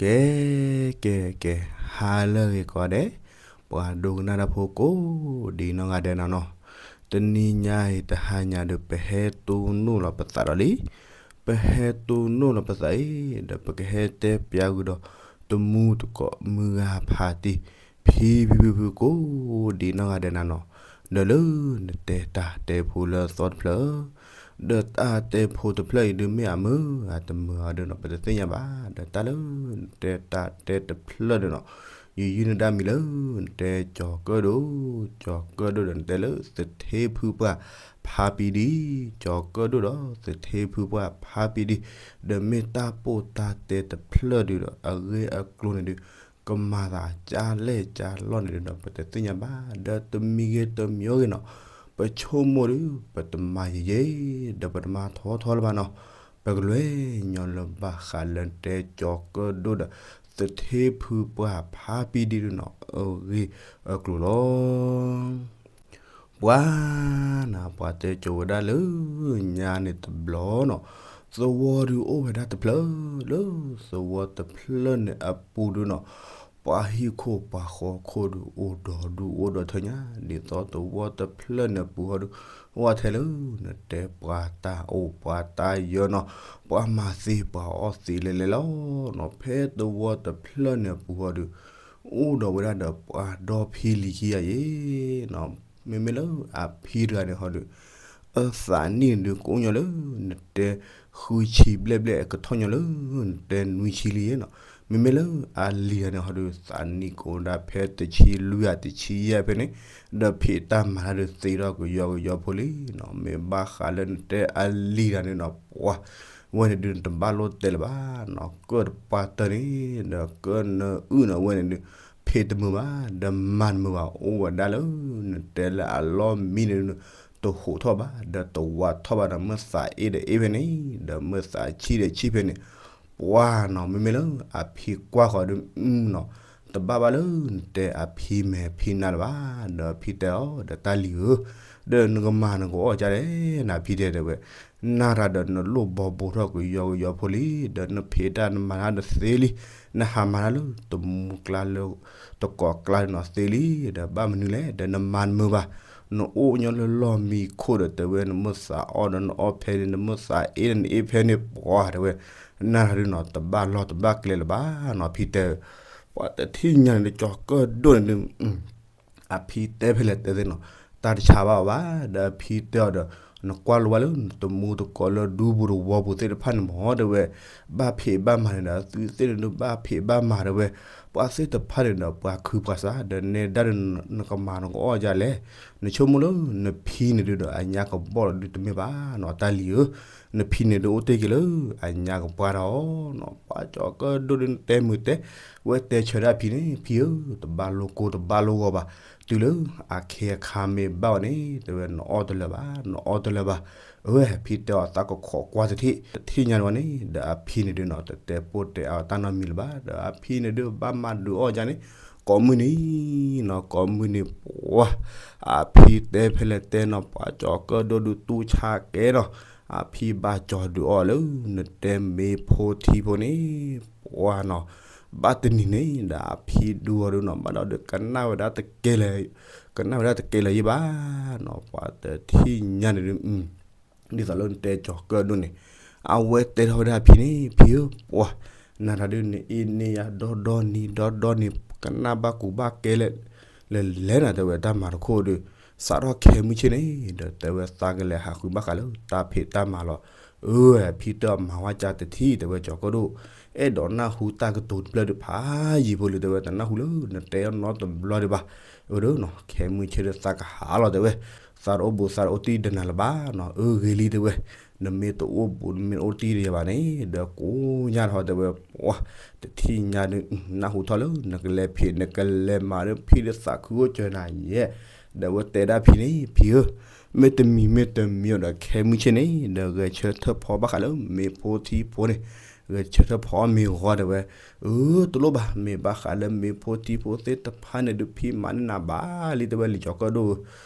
ကဲ ကဲ ကဲ ဟါလၢအဂ့ၤကိးဂၤဒဲး, ပှၤဒိကနၣ်တၢ်ဖိကိးဒံးနီၢ်ဂၤဒဲးနီၢ်နီၢ်, တနံၤညါအံၤတဟါညါဒီး ပဟဲတိၢ်နီၣ်လီၤပသးဒီးလံ, ပဟဲတိၢ်နီၣ်လီၤပသးအံၤ ဒီးပကဟဲတဲပျးကွံာ်ဒီး တမူတကိးမုၢ်ဂၤဖးတံၢ် ဖံဖံဖုဖုကိးဒံးနီၢ်ဂၤဒဲးနီၢ်နီၢ်, ဒီးလၢနတဲတၢ်တဲဖိလၢအသီတဖျၢၣ် ဒီးတၢ်တဲဖိတဖျၢၣ်အံၤဒုးမ့ၢ်အမုာ်အတမုာ်အီၤဒီးနီၢ် ပတသ့ၣ်ညါဘၣ်, ဒီးတၢ်လၢနတဲတၢ်တဲတဖျၢၣ်ဒီးနီၢ်, ယယုၢ်နဒၣ်မံၤလၢ နတဲကၠီၤကၢၣ်ဒိၣ်, ကၠီၤကၢၣ်ဒိၣ်ဒီးနတဲလၢသထ့ဖုပှၢ်ဖါပံဒံ, ကၠီၤကၢၣ်ဒိၣ်ဒီးသထ့ဖုပှၢ်ဖါပံဒံ, ဒီးမ့ၢ်တၢ်ပိၢ်တၢ်တဲတဖျၢၣ်ဒုးဒီး အဂ့ၢ်အကျိၤန့ၣ်ဒုး ကမၤသးကၢ်လဲၢ်ကၢ်လီၢ်န့ၣ်ဒုးဒီး ပတသ့ၣ်ညါဘၣ်, ဒီးတမံၤဂ့ၤတမံၤဂ့ၤနီၢ်, ပဆိကမိၣ်ဒုး ပတမၤယံာ်ယံာ် ဒီးပတမၤထီထီလၢၤဘၣ်နီၢ်, ပကလဲၤညီလၢဘၣ်ဃးလၢနတဲကၠီၤကၢၣ်ဒိၣ်ဒီး သထ့ဖုပှၢ်ဖါပံဒံဒုးနီၢ် အဂ့ၢ်အကျိၤလီၤ. ပှၤနၤ ပှၤတဲကၠိဝဲဒၣ်လၢညါန့ၣ်တဘျီနီၢ်, သဝီဒုးအိၣ်ဝဲဒၣ်တဖျၢၣ်, လၢသဝီတဖျၢၣ်န့ၣ်အပူၤဒုးနီၢ်, ပှၤဟံၣ်ခိၣ်ပှၤဃီခိၣ်ဒုး အိၣ်ဒီးဒုးအိၣ်ဒီးထၢညါ, ဒ်သိးသဝီတဖျၢၣ်န့ၣ်အပူၤဃီဒုး အိၣ်ထဲလၢနတဲပှၤတၢ်အိၣ်ပှၤတၢ်ယၢၤနီၢ်, ပှၤမၤသ့ပှၤအီၣ်သ့လဲၤလဲၤလီၤနီၢ်, ဖဲသဝီတဖျၢၣ်န့ၣ်အပူၤဃီဒုး အိၣ်ဒီးဝဲဒၣ်ဒီးပှၤဒီဖံလံၤခံဂၤအံၤနီၢ်, မ့မ့ၢ်လၢအဖံတဂၤန့ၣ်ဟီဒုး အသးနံၣ်န့ၣ်ဒုး ကအိၣ်ညီလၢ နတဲဃုဆံဘျဲၣ်ဘျဲၣ် အကထီၣ်ညီလၢ နတဲနွံဆံလံနီၢ်, မ့မ့ၢ်လၢအလံၤတဂၤန့ၣ်ဟီဒုး သးနံၣ်ကအိၣ်ဒၣ်ဖဲတဆံလွံၢ်ဂၤတဆံယဲၢ်ဖဲန့ၣ်, ဒီးဖံးတၢ်မၤတၢ်ဒုးသ့ထီၣ်ကယီကယီဖိလံနီၢ်, မ့ၢ်ဘၣ်ဃးလၢနတဲအလံၤတဂၤန့ၣ်နီၢ် ပှၤ ဝဲန့ၣ်ဒုးနတဘၣ်လိၣ်တဲလၢၤဘၣ်နီၢ်, ကၢၣ်တပှၢ်တၢၢ်န့ၣ် ဒီးကၢၣ်နၢအုၣ်န့ၣ် အဝဲန့ၣ်ဒုး ဖံးတမုာ်ဘၣ် ဒီးမၤတမုာ်ဘၣ် အိၣ်ဝဲဒၣ်လၢ နတဲလၢအလီၢ်မံန့ၣ်ဒုး တဟိးထီၣ်ဘၣ် ဒီးတဝးထီၣ်ဘၣ်ဒီး မ့ၢ်သးအ့ၣ်ဒီးအ့ၣ်ဖဲန့ၣ် ဒီးမ့ၢ်သးဆံၣ်ဒီးဆံၣ်ဖဲန့ၣ် ပှၤနီၢ် မ့မ့ၢ်လၢအဖံကွၢ်ဃီၤဒုးနီၢ် တဘၣ်ဘၣ်လၢနတဲအဖံမဲာ်ဖံနါလၢၤဘၣ်, ဒီးဖံတဲအီၤ ဒီးတၢ်လံၤဧၢ, ဒီးနကမၤနကအီၣ်ဒ်လဲၣ်, နဖံတဲတဲဝဲ, နၤတၢ်ဒီးနလိၣ်ဘီဘိးထီၣ်ကယီကယီဖိလံ, ဒီးနဖံးတၢ်နမၤတၢ်ဒီးသ့လံ, နဟးမၤတၢ်လၢတမူကျါလၢ တကိးကျါနီၢ်သ့လံ, ဒီးဘၣ်မနုၤလဲၣ်, ဒီးနမၤတမုာ်ဘၣ်, နအိၣ်ညီလၢလီၢ်မံခိၣ်ဒီးတဲဝဲ နမ့ၢ်သးအီၣ်ဒီးနအီၣ်ဖဲန့ၣ် နမ့ၢ်သးအ့ၣ်ဒီးနအ့ၣ်ဖဲန့ၣ် ပှၤတဲဝဲ, နၤတၢ်ဒုးနီၢ် တဘၣ်လီၢ်တဘၣ်ကျဲလၢၤဘၣ်နီၢ် ဖံတဲ, ပှၤတထံၣ်ညါန့ၣ် ကၠီၤကၢၣ်ဒိၣ်န့ၣ်ဒုး အဖံတဲဖဲလဲၣ်တဲသ့ၣ်နီၢ်, တၢ်တဆါဘၣ်အီၤဘၣ်, ဒီးအဖံတဲအီၤဒီး နကွၢ်လိဘၣ်လၢနတမူတကိးလၢဒူပူၤတဝီပူၤသ့ၣ်တဖၣ်န့ၣ်မ့ၢ်တဲဝဲ, ဘၣ်ဖံးဘၣ်မၤန့ၣ်ဒီး သုသ့ၣ်န့ၣ်ဒုးဘၣ်ဖံးဘၣ်မၤတဲဝဲ, ပှၤသ့ၣ်တဖၣ်န့ၣ်ဒီးပှၤခုပှၤစး ဒီးနဲဒၣ်ဒီးနကမၤနကအီၣ်ဒ်လဲၣ်, နဆိကမိၣ်လၢနဖံန့ၣ်ဒုးဒီးအညါကဘီၣ်လီၤဒုးတမ့ၢ်ဘၣ်နီၢ် တၢ်လံၤဧၢ, နဖံန့ၣ်ဒုးအိၣ်တ့ၢ်က့ၤလၢအညါကပှၢ်တၢ်အီၣ်နီၢ်, ပှၤကၠီၤကၢၣ်ဒိၣ်ဒုးတဲမုာ်တဲ, ဝဲတဲဆၢဒၣ်ဖံန့ၣ် ဖံဧၢ, တဘၣ်လိၣ်ကိၢ်တဘၣ်လိၣ်ဂီၤဘၣ်, တုၤလၢအခ့အခါမ့ၢ်ဘၣ်ဝဲန့ၣ် တဲဝဲနအီၣ်တလၢာ်ဘၣ်, နအီၣ်တလၢာ်ဘၣ်, အဝဲဖံတဲအီၤသးကခိးကွၢ်တထံၣ်, တထံၣ်ညါန့ၣ်ဝဲန့ၣ် ဒီးအဖံန့ၣ်ဒုးနီၢ် တတဲပိၢ်တဲအီၤတၢ်နီတမံၤလၢၤဘၣ်, ဒီးအဖံန့ၣ်ဒုးဘၣ်မၤဒုးအီၣ်ဒ်န့ၣ်, ကိးမုၢ်နံၤနီၢ် ကိးမုၢ်နံၤပှၤ အဖံတဲဖဲလဲၣ်တဲနီၢ် ပှၤကၠီၤကၢၣ်ဒိၣ်ဒုးတူၢ်ဆါကဲနီၢ်, အဖံဘၣ်ကၠီၤဒုးအီၣ်လၢ နတဲမ့ၤဖိထံဖိန့ၣ်, ပှၤနီၢ်, ဘၣ်တနံၤန့ၣ် ဒီးအဖံဒုးအီၤဒုးနီၢ် ဘၣ်ဒီးဒုးကနၣ်ဝဲဒၣ်တကဲလၢၤ, ကနၣ်ဝဲဒၣ်တကဲလၢၤယံၣ်ဘၣ်နီၢ်, ပှၤတထံၣ်ညါန့ၣ်ဒုး ဒ်သိးလၢနတဲကၠီၤကၢၣ်ဒိၣ်န့ၣ်, အဝဲတဲထီၣ်ဝဲဒၣ်ဖံန့ၣ် ဖံဧၢ, ပှၤ, နၤတၢ်ဒုးနအ့ၣ်န့ၢ်ယၤဒီဒီနံၤ ဒီဒီနံၤ ကနၣ်ဘၣ်ကူဘၣ်ကဲလဲၣ်, လဲၤလဲၤနၤတဲဝဲတၢ်မၤတခိၣ်ဒုး, စးထီၣ်ခဲမုၢ်ဆ့ၣ်န့ၣ် ဒီးတဲဝဲသးကလဲၤဟးဃုဘၣ်ဃးလၢတၢ်ဖံးတၢ်မၤလီၤ, အၢ ဖံတဲအီၤမၤဝဲကၢ်တထံၣ် တဲဝဲကၠီၤကၢၣ်ဒိၣ်, အဲၣ်ဒိးနၢ်ဟူတၢ်ကတိၤတဖျၢၣ်ဒုးဖးယံၤဖိလံ တဲဝဲတနၢ်ဟူလၢနတဲအီၤနီတဘျီဒံးဘၣ်, အၢဒုးနီၢ် ခဲမုၢ်ဆ့ၣ်ဒုးသးကဟးလီၤတဲဝဲ, သးတအိၣ်ဘူးသးတအိၣ်တံၢ်ဒီးနၤလၢၤဘၣ်နီၢ်, အၢဂ့ၤလံတဲဝဲ, နမ့ၢ်တအိၣ်ဘူးနမ့ၢ်တအိၣ်တံၢ်ဒီးယၤဘၣ်န့ၣ် ဒီးကိးညါထီၣ်တဲဝဲ, ပှၤ, တထံၣ်ညါဒုး နၢ်ဟူထီၣ်လၢနကလဲၤဖံးနကလဲၤမၤဒီးဖံဒီးသးခုအိၣ်စၢၤနၤယဲၢ်, ဒီးအဝဲတဲဒၣ်ဖံန့ၣ် ဖံဧၢ, မ့တမံၤမ့တမံၤဒီးခဲမုၢ်ဆ့ၣ်န့ၣ် ဒီးဂဲၤဆၢထၢၣ်ဖီဘၣ်ဃးလၢမ့ၤဖိထံဖိန့ၣ်, ဂဲၤဆၢထၢၣ်ဖီအီၣ်မ့ၤဂီၤတဲဝဲ, အၢ တလိၣ်ဘၣ် မ့ၢ်ဘၣ်ဃးလၢမ့ၤဖိထံဖိသ့ၣ်တဖၣ်န့ၣ်ဒုး ဖံမၤန့ၢ်နၤဘၣ်လံတဲဝဲလံာ်ကၠီၤကၢၣ်ဒိၣ်,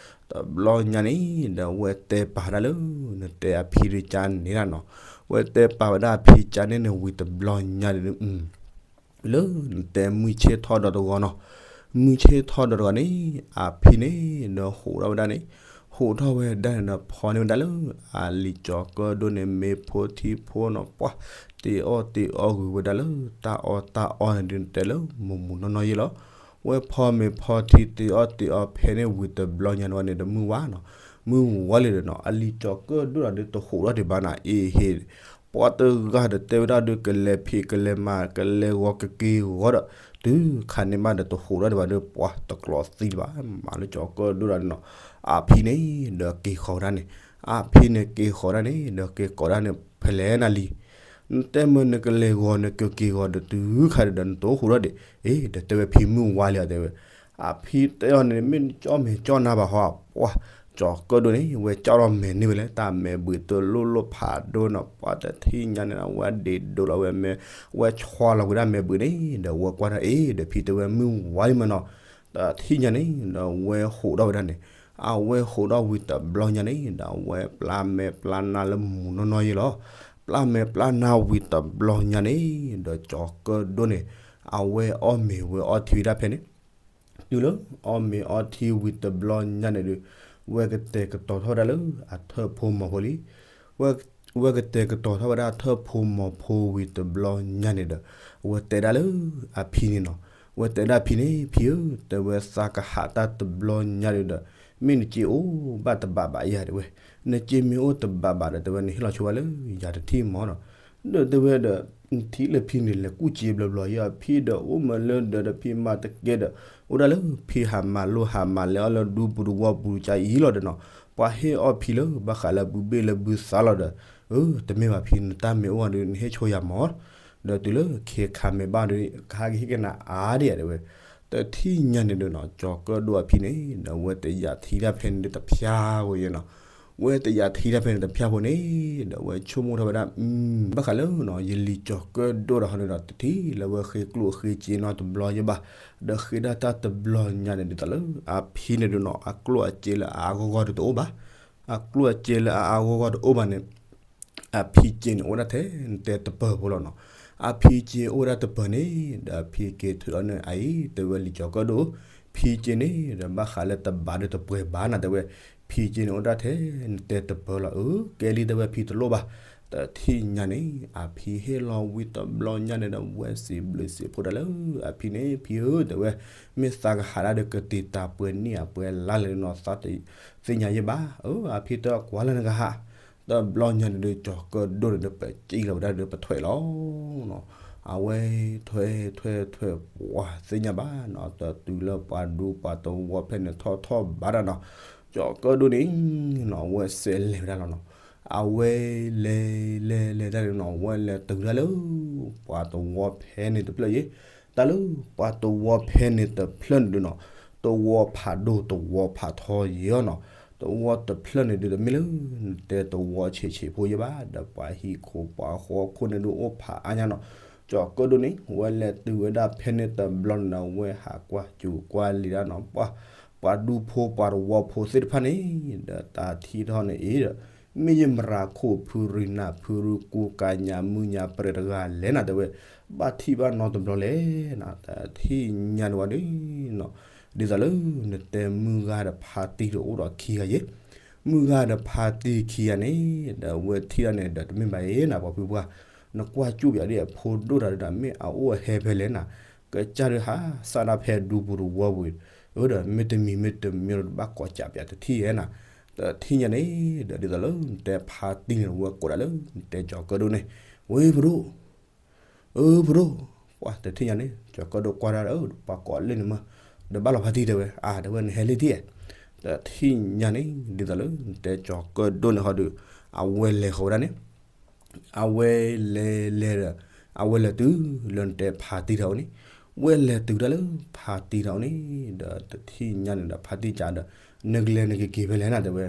တဘျီညါန့ၣ် ဒီးအဝဲတဲပာ်ဒၣ်လၢ နတဲအဖံဒုးကၢ်န့ၣ်ဒၣ်နီၢ်, အဝဲတဲပာ်ဝဲဒၣ်အဖံကၢ်န့ၣ်န့ၣ်ဝံၤတဘျီညါန့ၣ်ဒုး လၢနတဲမုၢ်ဆ့ၣ်ထီၣ်ဒီးတဂီၤနီၤ, မုၢ်ဆ့ၣ်ထီၣ်ဒီးတဂီၤန့ၣ် အဖံန့ၣ်ဒီးဟူးထီၣ်ဝဲဒၣ်န့ၣ်, ဟူးထီၣ်ဝဲဒၣ်န့ၣ်ဒီးဖီန့ၢ်ဝဲဒၣ်လၢ အလံၤကၠီၤကၢၣ်ဒိၣ်န့ၣ် မ့ၤဖိထံဖိနီၤ ပှၢ်တ့အီၣ်တ့အီဂုာ်ဝဲဒၣ်လၢ တၢ်အီၣ်တၢ်အီန့ၣ်ဒုး နတဲလၢမူးမူးနီၢ်နီၢ်ယဲလီၤ. ဝဲဖီမ့ၤဖီထံတ့အီၣ်တ့အီဖဲန့ၣ်ဝံၤတဘျီညါန့ၣ်ဝဲန့ၣ်ဒီး မုၢ်ဝါနီၤ, မုၢ်ဝါလံဒီးနီၤ အလံၤကၠီၤကၢၣ်ဒိၣ်ဒီးဒုးတဟူးထီၣ်ဒံးဘၣ်နီၤ အ့ဟ့ၣ် ပှၤတဂၤဒီးတဲဝဲဒၣ်ဒုး ကလဲၤဖံးကလဲၤမၤ ကလဲၤဂီၤကက့ၤဂီၤဒီး တုၤခါန့ၣ်ဘၣ်ဒီးတဟူးထီၣ်ဒံးဘၣ်ဒီး ပှၤတကျိးသံဒံးဘၣ် မၤလၢကၠီၤကၢၣ်ဒိၣ်ဒီးနီၤ, အဖံန့ၣ်ဒီးက့ၤဃီၤဝဲဒၣ်န့ၣ်, အဖံန့ၣ်က့ၤဃီၤဒၣ်န့ၣ်ဒီးက့ၤကိးဒၣ်န့ၣ် ဖဲလဲၣ်နၤလံ နတဲမ့ၢ်နကလဲၤဂီၤနကက့ၤဂီၤဒီးတုၤခါဒီးနတဟူးထီၣ်ဒံး, အ့ ဒီးတဲဝဲဖံမုၢ်ဝါလံအတဲဝဲ, အဖံတဲအီၤန့ၣ် မ့ၢ်နကၠီၣ်မဲာ်ကၠီၣ်နါဘၣ်ဟီ, ပှၤကၠီၤကၢၣ်ဒိၣ်န့ၣ် ဝဲကၠီၣ်ထီၣ်မဲာ်န့ၢ်ဝဲလၢ တၢ်မဲာ်ဘှံးတလိၣ်လိၣ်ဖးဒိၣ်နီၤ ပှၤတထံၣ်ညါန့ၣ် ဝဲဒ့ဒိးလီၤဝဲမဲာ်, ဝဲဆီလီၤဝဲဒၣ်မဲာ်ဘှံးန့ၣ် ဒီးဝဲကွၢ်ထီၣ်အ့ ဒီးဖံတဲဝဲမုၢ်ဝါလံမနီၤ, တထံၣ်ညါန့ၣ် ဒီးဝဲဟူးထီၣ်ဝဲဒၣ်န့ၣ်, အဝဲဟူးထီၣ်ဝံၤတဘျီညါန့ၣ် ဒီးဝဲပျၢ်မဲာ်ပျၢ်နါလၢမူးနီၢ်နီၢ်ယဲလီၤ. ပျၢ်မဲာ်ပျၢ်နါဝံၤတဘျီညါန့ၣ် ဒီးကၠီၤကၢၣ်ဒိၣ်န့ၣ် အဝဲအီၣ်မ့ၤဝဲအီထံဝဲဒၣ်ဖဲန့ၣ်, တုၤလၢအီၣ်မ့ၤအီထံဝံၤတဘျီညါန့ၣ်ဒီး ဝဲကတဲာ်ကတီၤထီၣ်ဝဲဒၣ်လၢအထၢၣ်ဖိမီၤဖိလံ, ဝဲကတဲာ်ကတီၤထီၣ်ဝဲဒၣ်ထၢၣ်ဖိမီၤဖိဝံၤတဘျီညါန့ၣ်ဒီး ဝဲတဲဒၣ်လၢအဖံန့ၣ်နီၤ, ဝဲတဲဒၣ်ဖံန့ၣ် ဖံဧၢ တဲဝဲသးကဟးတၢ်တဘျီညါဒီး မ့ၢ်နစ့အိၣ်ဘၣ်တဘးဘးယၤတဲဝဲ, နစ့မ့ၢ်အိၣ်တဘးဘးဒီး တဲဝဲနဟ့ၣ်လီၤဆိဝဲလၢယၤတထံၣ်မီၤနီၤ, ဒီးတဲဝဲဒီး နထံၣ်လၢဖံန့ၣ်လဲၤကူၣ်စ့ဘျီဘျီယဲ ဖံဒီးအိၣ်မးလၢဒီးဒီးဖံမၤတကဲဒီး အိၣ်ဒၣ်လၢဖံဟးမၤလိဟးမၤလဲၤအီၣ်လၢဒူပူၤတဝီပူၤကၢ်အံၤလီၤဒီးနီၤ, ပှၤဟ့ၣ်အီၣ်ဖံလၢဘၣ်ဃးလၢဘုဘ့ၣ်လၢဘုသးလီၤဒီး, အၢ တမ့ၢ်ဘၣ်ဖံ နတၢ်မ့ၢ်အိၣ်ဒီး နဟ့ၣ်ဆိယၤမီၤ, ဒီးတုၤလၢခဲခးမဲာ်ဘၣ်ဒီး ကဟဲကဟ့ၣ်ကနၤအါဒံးဧါတဲဝဲ, တထံၣ်ညါန့ၣ်ဒီးနီၤ ကၠီၤကၢၣ်ဒိၣ်အဖံန့ၣ် ဒီးဝဲတယာ်ထံတၢ်ဖဲန့ၣ်ဒီးတဖျါဃီယဲနီၤ, ဝဲတယာ်ထံတၢ်ဖဲန့ၣ်တဖျါဃီန့ၣ် ဒီးဝဲဆိကမိၣ်ထီၣ်ဝဲဒၣ် ဘၣ်ဃးလၢနီၤ ယလံၤကၠီၤကၢၣ်ဒိၣ်ဒီးဟီန့ၣ်ဒီး တထံၣ်လၢဝဲဃ့ကျိၣ်ဃ့စ့နီတဘျီယဲဘၣ်, ဒီးဃ့ဒၣ်တၢ်တဘျီညါန့ၣ် ဒ်သိးလၢအဖံန့ၣ်ဒီးနီၤ အကျိၣ်အစ့လၢအအါဂီၢ်ဂီၢ်ဒီးတအိၣ်ဘၣ်, အကျိၣ်အစ့လၢအအါဂီၢ်ဂီၢ်တအိၣ်ဘၣ်န့ၣ် အဖံစ့န့ၣ်အိၣ်ဒၣ်ထဲနတဲတပၢၤဖိလီၤနီၤ, အဖံစ့အိၣ်ဝဲဒၣ်တပၢၤန့ၣ် ဒီးအဖံက့ၤထုးအီၤန့ၣ် အအံၤ တဲဝဲလံၤကၠီၤကၢၣ်ဒိၣ်, ဖံစ့န့ၣ် ဒီးဘၣ်ဃးလၢတဘးဒီးတပှဲၤဘၣ်နၤတဲဝဲ, ဖံစ့န့ၣ်အိၣ်ဒၣ်ထဲနတဲတပၢၤလီၤ, အၢ ကဲလံတဲဝဲဖံတလိၣ်ဘၣ်, တထံၣ်ညါန့ၣ် အဖံဟ့ၣ်လီၤဝံၤတဘျီညါန့ၣ်ဒီး ဝဲစံးဘျုးစံးဖှိၣ်ဒၣ်လၢအဖံန့ၣ် ဖံဧၢ တဲဝဲ, မ့ၢ်သးကဟးဒၣ်ဒီးကတ့ၤတၢ်ပှဲၤနံၣ်အပှဲၤလါလဲၣ်နီၤ သးတသ့ၣ်ညါယဲဘၣ်, အၢ အဖံတဲကွၢ်လၢနကဟး တဘျီညါန့ၣ်ဒီး ကၠီၤကၢၣ်ဒိၣ်န့ၣ်ဒီး ပစံၣ်လီၤဝဲဒၣ်ဒီးပထွဲးလီၤနီၤ, အဝဲထွဲထွဲထွဲ ပှၤသ့ၣ်ညါဘၣ်နီၤ, တတုၤလၢပှၤဒူပှၤတဝီဖဲန့ၣ်ထီၣ်ထီၣ်ဘၣ်ဒၣ်နီၤ, ကၠီၤကၢၣ်ဒိၣ်န့ၣ်နီၤ အဝဲစဲးလဲၤဝဲဒၣ်လီၤနီၤ, အဝဲလဲၤလဲၤလဲၤတၢ်န့ၣ်နီၤ အဝဲလဲၤတုၤတၢ်လၢ ပှၤတဝီဖဲန့ၣ်တဖျၢၣ်ယဲ, တၢ်လၢပှၤတဝီဖဲန့ၣ်တဖျၢၣ်န့ၣ်ဒုးနီၤ, တဝီဖးဒိၣ်တဝီဖးထီယဲနီၤ, တဝီတဖျၢၣ်န့ၣ်ဒုးတမ့ၢ်လၢ နတဲတဝီဆံးဆံးဖိယဲဘၣ်, ဒီးပှၤဟံၣ်ခိၣ်ပှၤဃီခိၣ်န့ၣ်ဒုးအိၣ်ဖးအါညါနီၤ, ကၠီၤကၢၣ်ဒိၣ်န့ၣ် ဝဲလဲၤတုၤဝဲဒၣ်ဖဲန့ၣ်တဘျီန့ၣ်ဒီး ဝဲဟးကွၢ်စူၤကွၢ်လံၤဒၣ်နီၤ, ပှၤ ပှၤဒူဖိပှၤတဝီဖိသ့ၣ်တဖၣ်န့ၣ် ဒီးတၢ်ထံၣ်ထီၣ်န့ၣ်အံၤဒီး မ့ၢ်ယမရၤခိၣ်ဖုရံနၢ်ဖုရံကူကၤညါမုၢ်ညါပြဲၤတဂၤလဲၣ်နၤတဲဝဲ, ဘၣ်ထံၣ်ဘၣ်နီတဘျီလဲၣ်နၤ, တထံၣ်ညါန့ၣ်ဝဲဒၣ်နီၤ, ဒ်သိးလၢနတဲမုၢ်ဂၤဒီးဖါတံၢ်ဒီးအိၣ်ဒီးခံဂၤယဲ, မုၢ်ဂၤဒီးဖါတံၢ်ခံဂၤန့ၣ် ဒီးဝဲထံၣ်တၢ်န့ၣ်ဒီးတမ့ၢ်ဘၣ်အံၤနၤ ပှၤဖုပှၢ်, နကွၢ်စူၣ်ပၠးဒ်အဖိဒိၣ်တၢ်ဒီး မ့ၢ်အအိၣ်အဟဲဖဲလဲၣ်နၤ, ကစၢ်ဒုးဟးစၢ်ဒၣ်ဖဲဒူပူၤတဝီပူၤ, အၢ ဒီးမ့တမံၤမ့တမံၤဒီးဘၣ်ကိးစးပၠးတထံၣ်ဧဲနၤ, တထံၣ်ညါန့ၣ် ဒီးဒ်သိးလၢနတဲဖါတံၢ်န့ၣ်ဝဲကိးဒၣ်လၢ နတဲကၠီၤကၢၣ်ဒိၣ်န့ၣ်, ဝဲဖုဒိၣ် အၢ ဖုဒိၣ်, ပှၤတထံၣ်ညါန့ၣ် ကၠီၤကၢၣ်ဒိၣ်ကွၢ်ဒၣ်ဒီး ပှၤကိးလၢန့ၣ်မး, ဒီးဘၣ်လီၤဖါတံၢ်တဲဝဲ, အါ တဲဝဲနဟဲလံတံၢ်ဧဲ, တထံၣ်ညါန့ၣ် ဒ်သိးလၢနတဲကၠီၤကၢၣ်ဒိၣ်န့ၣ်ဟီဒီး အဝဲလဲၤဃီၤဝဲဒၣ်န့ၣ် အဝဲလဲၤလဲၤဒီး အဝဲလဲၤတုၤလၢနတဲဖါတံၢ်တၢ်အိၣ်န့ၣ်, ဝဲလဲၤတုၤတၢ်လၢဖါတံၢ်တၢ်အိၣ်န့ၣ်, ဒီးတထံၣ်ညါန့ၣ်ဒီးဖါတံၢ်ကးဒီး နကလဲၤနကက့ၤဖဲလဲၣ်နၤတဲဝဲ,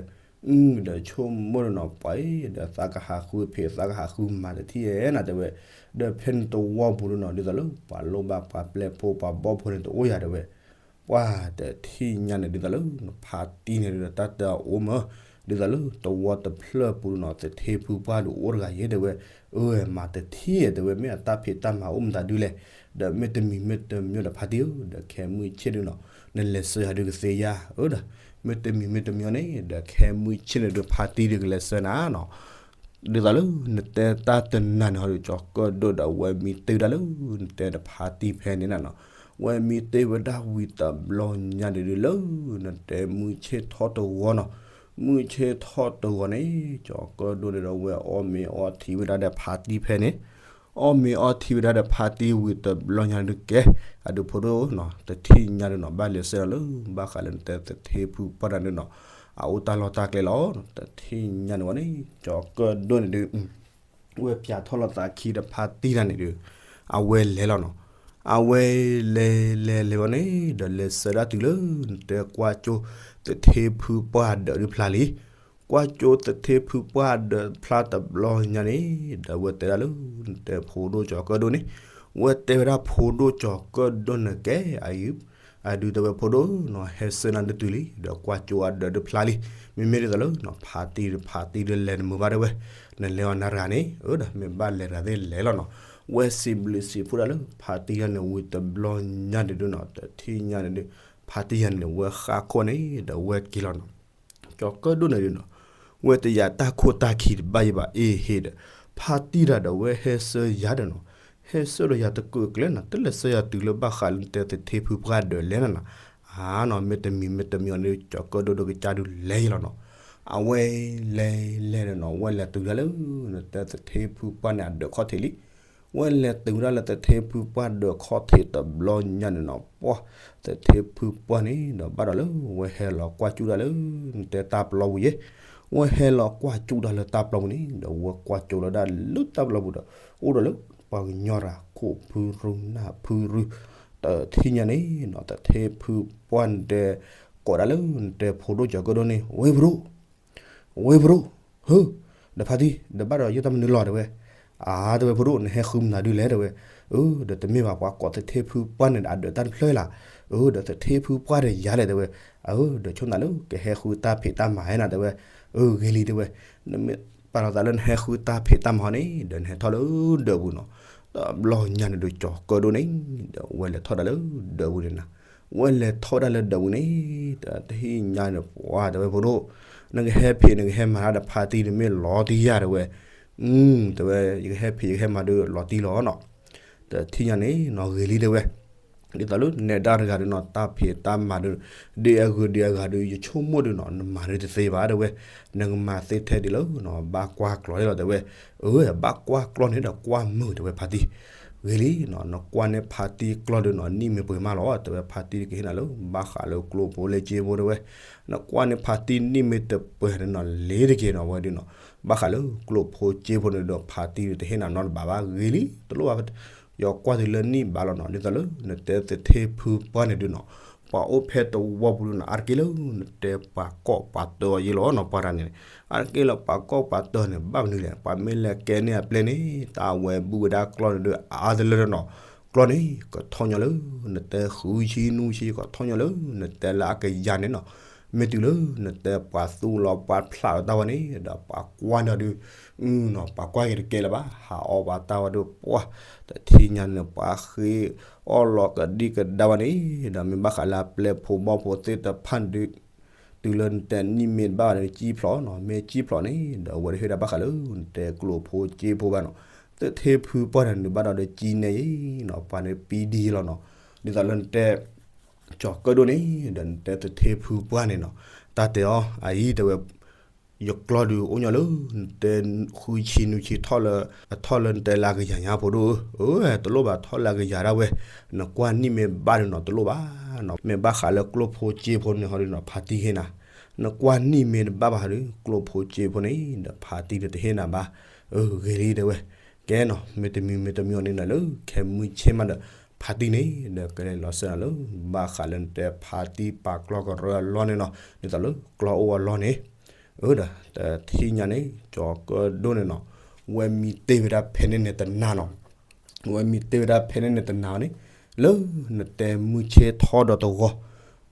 အု ဒီးဆိကမိၣ်ဒီးနီၤ ပှၤအံၤ ဒီးသးကဟးဃုဖံးသးကဟးဃုမၤတထံၣ်ဧဲနၤတဲဝဲ, ဒီးဖဲန့ၣ်တဝီပူၤဒုးနီၤ ဒ်သိးလၢပှၤလိၣ်ဘၣ်ပှၤပျဲၢ်ဖိပှၤဘီၣ်ဖိန့ၣ်တအိၣ်ယၤတဲဝဲ, ပှၤတထံၣ်ညါန့ၣ်ဒ်သိးလၢနဖါတံၢ်န့ၣ်ဒီးတၢ်တၢ်အိၣ်မး, ဒ်သိးလၢတဝီတဖျၢၣ်ပူၤနီၤ သထ့ဖုပှၢ်ဒုးအိၣ်တဂၤယဲ တဲဝဲ, အၢ မၤတထံၣ် တဲဝဲ မ့ၢ်အတၢ်ဖံးတၢ်မၤအိၣ်မတၤဒုလဲၣ်, ဒီးမ့ၢ်တမံၤမ့ၢ်တမံၤဒီးဖါတံၢ်ဧၢ ဒီးခဲမုၢ်ဆ့ၣ်ဒုးနီၤ နလဲၤဆှၢယၤဒုးကသ့ဧါ, အၢ ဒီး မ့ၢ်တမံၤမ့ၢ်တမံၤန့ၣ် ဒီးခဲမုၢ်ဆ့ၣ်န့ၣ်ဒုးဖါတံၢ်ဒုးကလဲၤဆှၢနၤနီၤ ဒ်သိးလၢနတဲတၢ်တနၤန့ၣ်ဟီဒုး ကၠီၤကၢၣ်ဒိၣ်ဒီး အဝဲမံတ့ၢ်ဝဲဒၣ်လၢ နတဲတဖါတံၢ်ဖဲန့ၣ်နၤနီၤ, အဝဲမံတ့ၢ်ဝဲဒၣ်ဝံၤတဘျီညါန့ၣ်ဒုးလၢ နတဲမုၢ်ဆ့ၣ်ထီၣ်တဝီနီၤ, မုၢ်ဆ့ၣ်ထီၣ်တဝီန့ၣ် ကၠီၤကၢၣ်ဒိၣ်န့ၣ်ဒီး အဝဲအီၣ်မ့ၤအီထံဝဲဒၣ်ဒီးဖါတံၢ်ဖဲန့ၣ်, အီၣ်မ့ၤအီထံဝဲဒၣ်ဒီးဖါတံၢ်ဝံၤတဘျီညါန့ၣ်ဒုးကဲ အဒုးဖိဒိၣ်နီၤ တထံၣ်ညါဒုးနီၤ ဘၣ်လဲၤဆှၢနၤလၢ ဘၣ်ဃးလၢနတဲသထ့ဖုပှၢ်တဂၤန့ၣ်နီၤ အအိၣ်တၢ်လီၢ်တၢ်ကျဲလီၤ, တထံၣ်ညါန့ၣ်ဝဲန့ၣ် ကၠီၤကၢၣ်ဒိၣ်န့ၣ်ဒုး ဝဲပၠးထီၣ်လီၤသးခံဒီးဖါတံၢ်တဂၤန့ၣ်ဒုး အဝဲလဲၤလီၤနီၤ, အဝဲလဲၤလဲၤလဲၤဝဲန့ၣ် ဒီးလဲၤဆှၢဒၣ်တုၤလၢ နတဲကွၢ်ကၠိ သထ့ဖုပှၢ်ဒၢးဒုးဖျါလံ, ကွၢ်ကၠိသထ့ဖုပှၢ်ဒၢးဖျါတဘျီညါန့ၣ် ဒီးဝဲတဲဒၣ်လၢ နတဲဖိဒိၣ်ကၠီၤကၢၣ်ဒိၣ်န့ၣ်, ဝဲတဲဝဲဒၣ်ဖိဒိၣ်ကၠီၤကၢၣ်ဒိၣ်န့ၣ်ကဲ အအံၤ အဒုးတဲဝဲဖိဒိၣ်နီၤ ဟဲဆှၢနၤဒုးတုၤလံ ဒီးကွၢ်ကၠိအဒၢးဒုးဖျါလံ, မ့မ့ၢ်ဒ်သိးလၢ ဖါတံၢ်ဖါတံၢ်ဒုးလဲၤနမုာ်ဘၣ်တဲဝဲ, နလဲၤအီၤနၤတဂၤန့ၣ် အၢ ဒီးမ့ၢ်ဘၣ်လဲၤတဂၤသ့ၣ်လဲၤလီၤနီၤ, ဝဲစံးဘျုးစံးဖှိၣ်ဒၣ်လၢ ဖါတံၢ်တဂၤန့ၣ်ဝံၤတဘျီညါန့ၣ်ဒုးနီၤ တထံၣ်ညါန့ၣ်ဒုး ဖါတံၢ်တဂၤန့ၣ် ဝဲဃၣ်ခိၣ်န့ၣ် ဒီးဝဲက့ၤလီၤနီၤ ကၠီၤကၢၣ်ဒိၣ်န့ၣ်ဒုးနီၤ, ဝဲတယၤတၢ်ခိၣ်တၢ်ခံတဘၣ်ယဘၣ်အ့ဟ့ဒီး, ဖါတံၢ်တဂၤဒီးဝဲဟဲဆှၢယၤဒီးနီၤ, ဟဲဆှၢဒီးယၤတကုာ်ကျဲနီၤ တလဲၤဆှၢယၤတုၤလၢဘၣ်ဃးလၢနတဲသထ့ဖုပှၢ်ဒၢးလဲၣ်နၤနီၤ, အါနီၤ မ့ၢ်တမံၤမ့ၢ်တမံၤအီၤန့ၣ် ကၠီၤကၢၣ်ဒိၣ်ဒုးကစၢ်ဒုးလဲၤယလီၤနီၤ, အဝဲလဲၤလဲၤဒီးနီၤ ဝဲလဲၤတုၤဒၣ်လၢ နတဲသထ့ဖုပှၢ်န့ၣ်အဒၢးခီၣ်ထံးလံ ဝဲလဲၤတုၤဒၣ်လၢသထ့ဖုပှၢ်ဒၢးခီၣ်ထံးတဘျီညါန့ၣ်နီၤ ပှၢ် သထ့ဖုပှၢ်န့ၣ်ဒီးဘၣ်ဒီးလၢ ဝဲဟဲလီၤကွၢ်ကၠူၣ်ဒၣ်လၢ နတဲတၢ်ပျီပူၤယဲ, ဝဲဟဲလီၤကွၢ်ကၠူၣ်ဒၣ်လၢတၢ်ပျီပူၤန့ၣ် ဒီးဝဲကွၢ်ကၠိလီၤဒၣ်လၢတၢ်ပျီပူၤဒီး အိၣ်ဒီးလၢ ပှၤကညီရၤခိၣ်ဖုရူနၢ်ဖုရူ တထံၣ်ညါန့ၣ်နီၤ သထ့ဖုပှၢ်နတဲ ကိးဒၣ်လၢနတဲဖိဒိၣ်ကၠီၤကၢၣ်ဒိၣ်န့ၣ် ဝဲဖိဒိၣ် ဝဲဖိဒိၣ်, ဟၢ, ဒီးဖါတံၢ် ဒီးဘၣ်ဒီးယတၢ်မနုၤလီၤတဲဝဲ, အါ တဲဝဲဖိဒိၣ် နဟဲဃုမနုၤဒုလဲၣ်တဲဝဲ, အၢ ဒီးတမ့ၢ်ဘၣ်ပှၤကိးသထ့ဖုပှၢ်န့ၣ်ဒီးအဒၢးတၢ်တဖျၢၣ်လၢ်, အၢ ဒီးသထ့ဖုပှၢ်ဒီးယၤလဲၣ်တဲဝဲ, အၢ ဒီးဆိနၤလၢကဟဲဃုတၢ်ဖံးတၢ်မၤဟဲနၤတဲဝဲ, အၢ ဂ့ၤလံတဲဝဲ, နမ့ၢ်ပာ်လီၤသးလၢနဟဲဃုတၢ်ဖံးတၢ်မၤဟီန့ၣ် ဒီးနဟဲထီၣ်လၢဒၢးပူၤနီၤ, တဘျီညါန့ၣ်ဒီးကၠီၤကၢၣ်ဒိၣ်န့ၣ် ဒီးဝဲလဲၤထီၣ်ဒၣ်လၢဒၢးပူၤန့ၣ်နၤ ဝဲလဲၤထီၣ်ဒၣ်လၢဒၢးပူၤန့ၣ် တထံၣ်ညါန့ၣ် ပှၤတဲဝဲဖိဒိၣ်, နကဟဲဖံးနကဟဲမၤတၢ်ဒီးဖါတံၢ်န့ၣ်မ့ၢ်လီၤတံၢ်ယၤတဲဝဲ, တဲဝဲ ယကဟဲဖံးယကဟဲမၤဒုးလီၤတံၢ်လီၤနီၤ, တထံၣ်ညါန့ၣ်နီၤ ဂ့ၤလံတဲဝဲ, ဒ်သိးလၢနဲဒၣ်တဂၤဒုးနီၤ တၢ်ဖံးတၢ်မၤဒုး ဒ်အဂုၤဒ်အဂၤဒုး ယဆိကမိၣ်ဒုးနီၤ နမၤဒုးတသ့ဘၣ်တဲဝဲ, နကမၤသ့ထဲဒ်လၢ ဘၣ်ကွၢ်ကျီၢ်န့ၣ်လီၤတဲဝဲ, အၢ ဘၣ်ကွၢ်ကျီၢ်န့ၣ်ဒီးကွၢ်မုာ်တဲဝဲဖါတံၢ်, ဂ့ၤလံနီၤ နကွၢ်န့ၢ်ဖါတံၢ်ကျီၢ်ဒုးနီၤ နံၣ်မ့ၢ်ပှဲၤမးလီၤ တဲဝဲဖါတံၢ်ကဟ့ၣ်နၤလၢ ဘၣ်ဃးလၢကျိၣ်ဖိလၢစ့ဖိတဲဝဲ, နကွၢ်န့ၢ်ဖါတံၢ်နံၣ်မ့ၢ်တပှဲၤန့ၣ်နီၤ လ့ၤတက့ၤနီၤဝဲဒုးနီၤ, ဘၣ်ဃးလၢကျိၣ်ဖိစ့ဖိန့ၣ်ဒီး ဖါတံၢ်တဟ့ၣ်နၤနီတဘးဘၣ် ဂ့ၤလံ တလိၣ်ဘၣ်, ယကွၢ်တုၤလၢနံၣ်ဘးလီၤနီၤ ဒ်သိးလၢ နတဲသထ့ဖုပှၢ်န့ၣ်ဒုးနီၤ, ပှၤအိၣ်ဖဲတဝီပူၤဒုးနီၤ အါတက့ၢ်လၢနတဲပှၤကီၢ်ပှၤတၢ်အီၤယ့လီၤနီၤ ပှၤတဂၤန့ၣ်, အါတက့ၢ်လၢပှၤကီၢ်ပှၤတၢ်န့ၣ် ဘၣ်မနုၤလဲၣ် ပှၤမ့ၢ်လဲၤကဲန့ၢ်အပျဲၢ်န့ၣ် တၢ်ဝဲဘူၣ်ဝဲဒၣ်ကျီၢ်န့ၣ်ဒုး အါတလၢနီၤ, ကျီၢ်န့ၣ် ကထီၣ်ညီလၢ နတဲဃုဆံနွံဆံ ကထီၣ်ညီလၢ နတဲလၢအကယၤန့ၣ်နီၤ, မ့ၢ်တုၤလၢ နတဲပှၤသူၣ်လီၤပှၤဖျးလီၤတၢ်ဝဲန့ၣ် ဒီးပှၤကွၢ်န့ၢ်ဒုး ပှၤကွၢ်က့ၤတကဲလၢၤဘၣ် ဟးအီၣ်ဘၣ်တၢ်ဝဲဒုး ပှၤ တထံၣ်ညါန့ၣ် ပှၤဃ့အီၣ်လီၤကဒံကဒါဝဲန့ၣ် ဒီးမ့ၢ်ဘၣ်ဃးလၢအပျဲၢ်ဖိဘီၣ်ဖိသ့ၣ်တဖၣ်န့ၣ်ဒုး တုၤလၢနတဲနံၣ်မ့ၢ်တဘၣ်ဘၣ်န့ၣ် ကၠံဖျိးနီၤ မ့ၢ်ကၠံဖျိးန့ၣ် ဒီးအဝဲတဟ့ၣ်ဒၣ်ဘၣ်ဃးလၢ နတဲကျိၣ်ဖိစ့ဖိဘၣ်နီၤ, သထ့ဖုပှၢ်န့ၣ်ဒုးဘၣ်ဒီးဒီးကၠံနဲအံၤနီၤ ပှၤန့ၣ်ပံဒံလီၤနီၤ, ဒ်သိးလၢနတဲ ကၠီၤကၢၣ်ဒိၣ်န့ၣ် ဒီးနတဲသထ့ဖုပှၢ်န့ၣ်နီၤ, တၢ်တဲအီၤ အအံၤတဲဝဲ ယကျီၢ်ဒုးအိၣ်ညီလၢ နတဲဃုဆံနွံဆံထီၣ်လၢ အထီၣ်လၢနတဲလၢအကယၤညါဖိဒိၣ်ဧၢ, အၢ တလိၣ်ဘၣ်ထီၣ်လၢအကယၤဒၣ်ဝဲ, နကွၢ်နံၣ်မ့ၢ်ဘၣ်ဒုးနီၤ တလိၣ်ဘၣ်နီၤ မ့ၢ်ဘၣ်ဃးလၢကျိၣ်ဖိစ့ဖိန့ၣ်ဟီဒုးနီၤ ဖါတံၢ်ဟ့ၣ်နၤ, နကွၢ်နံၣ်မ့ၢ်တဘၣ်ဘၣ်ဟီဒုး ကျိၣ်ဖိစ့ဖိန့ၣ် ဒီးဖါတံၢ်ဒီးတဟ့ၣ်နၤဘၣ်, အၢ ဂ့ၤလံတဲဝဲ, ကဲနီၤ မ့ၢ်တမံၤမ့ၢ်တမံၤအီၤန့ၣ်နီၤ လၢခဲမုၢ်ဆ့ၣ်မးဒီး ဖါတံၢ်န့ၣ် ဒီးကလဲၤလီၤစၢၤနၤလၢ ဘၣ်ဃးလၢနတဲဖါတံၢ်ပာ်ကျီၢ်ကရၢအလီၢ်န့ၣ်နီၤ ဒ်သိးလၢကျီၢ်အိၣ်အလီၢ်န့ၣ်, အၢ ဒီးတထံၣ်ညါန့ၣ် ကၠီၤကၢၣ်ဒိၣ်န့ၣ်နီၤ, ဝဲမံတ့ၢ်ဝဲဒၣ်ဖဲန့ၣ်န့ၣ်တနၤနီၤ ဝဲမံတ့ၢ်ဝဲဒၣ်ဖဲန့ၣ်န့ၣ်တနၤန့ၣ်, လၢနတဲမုၢ်ဆ့ၣ်ထီၣ်ဒီးတဂီၤ,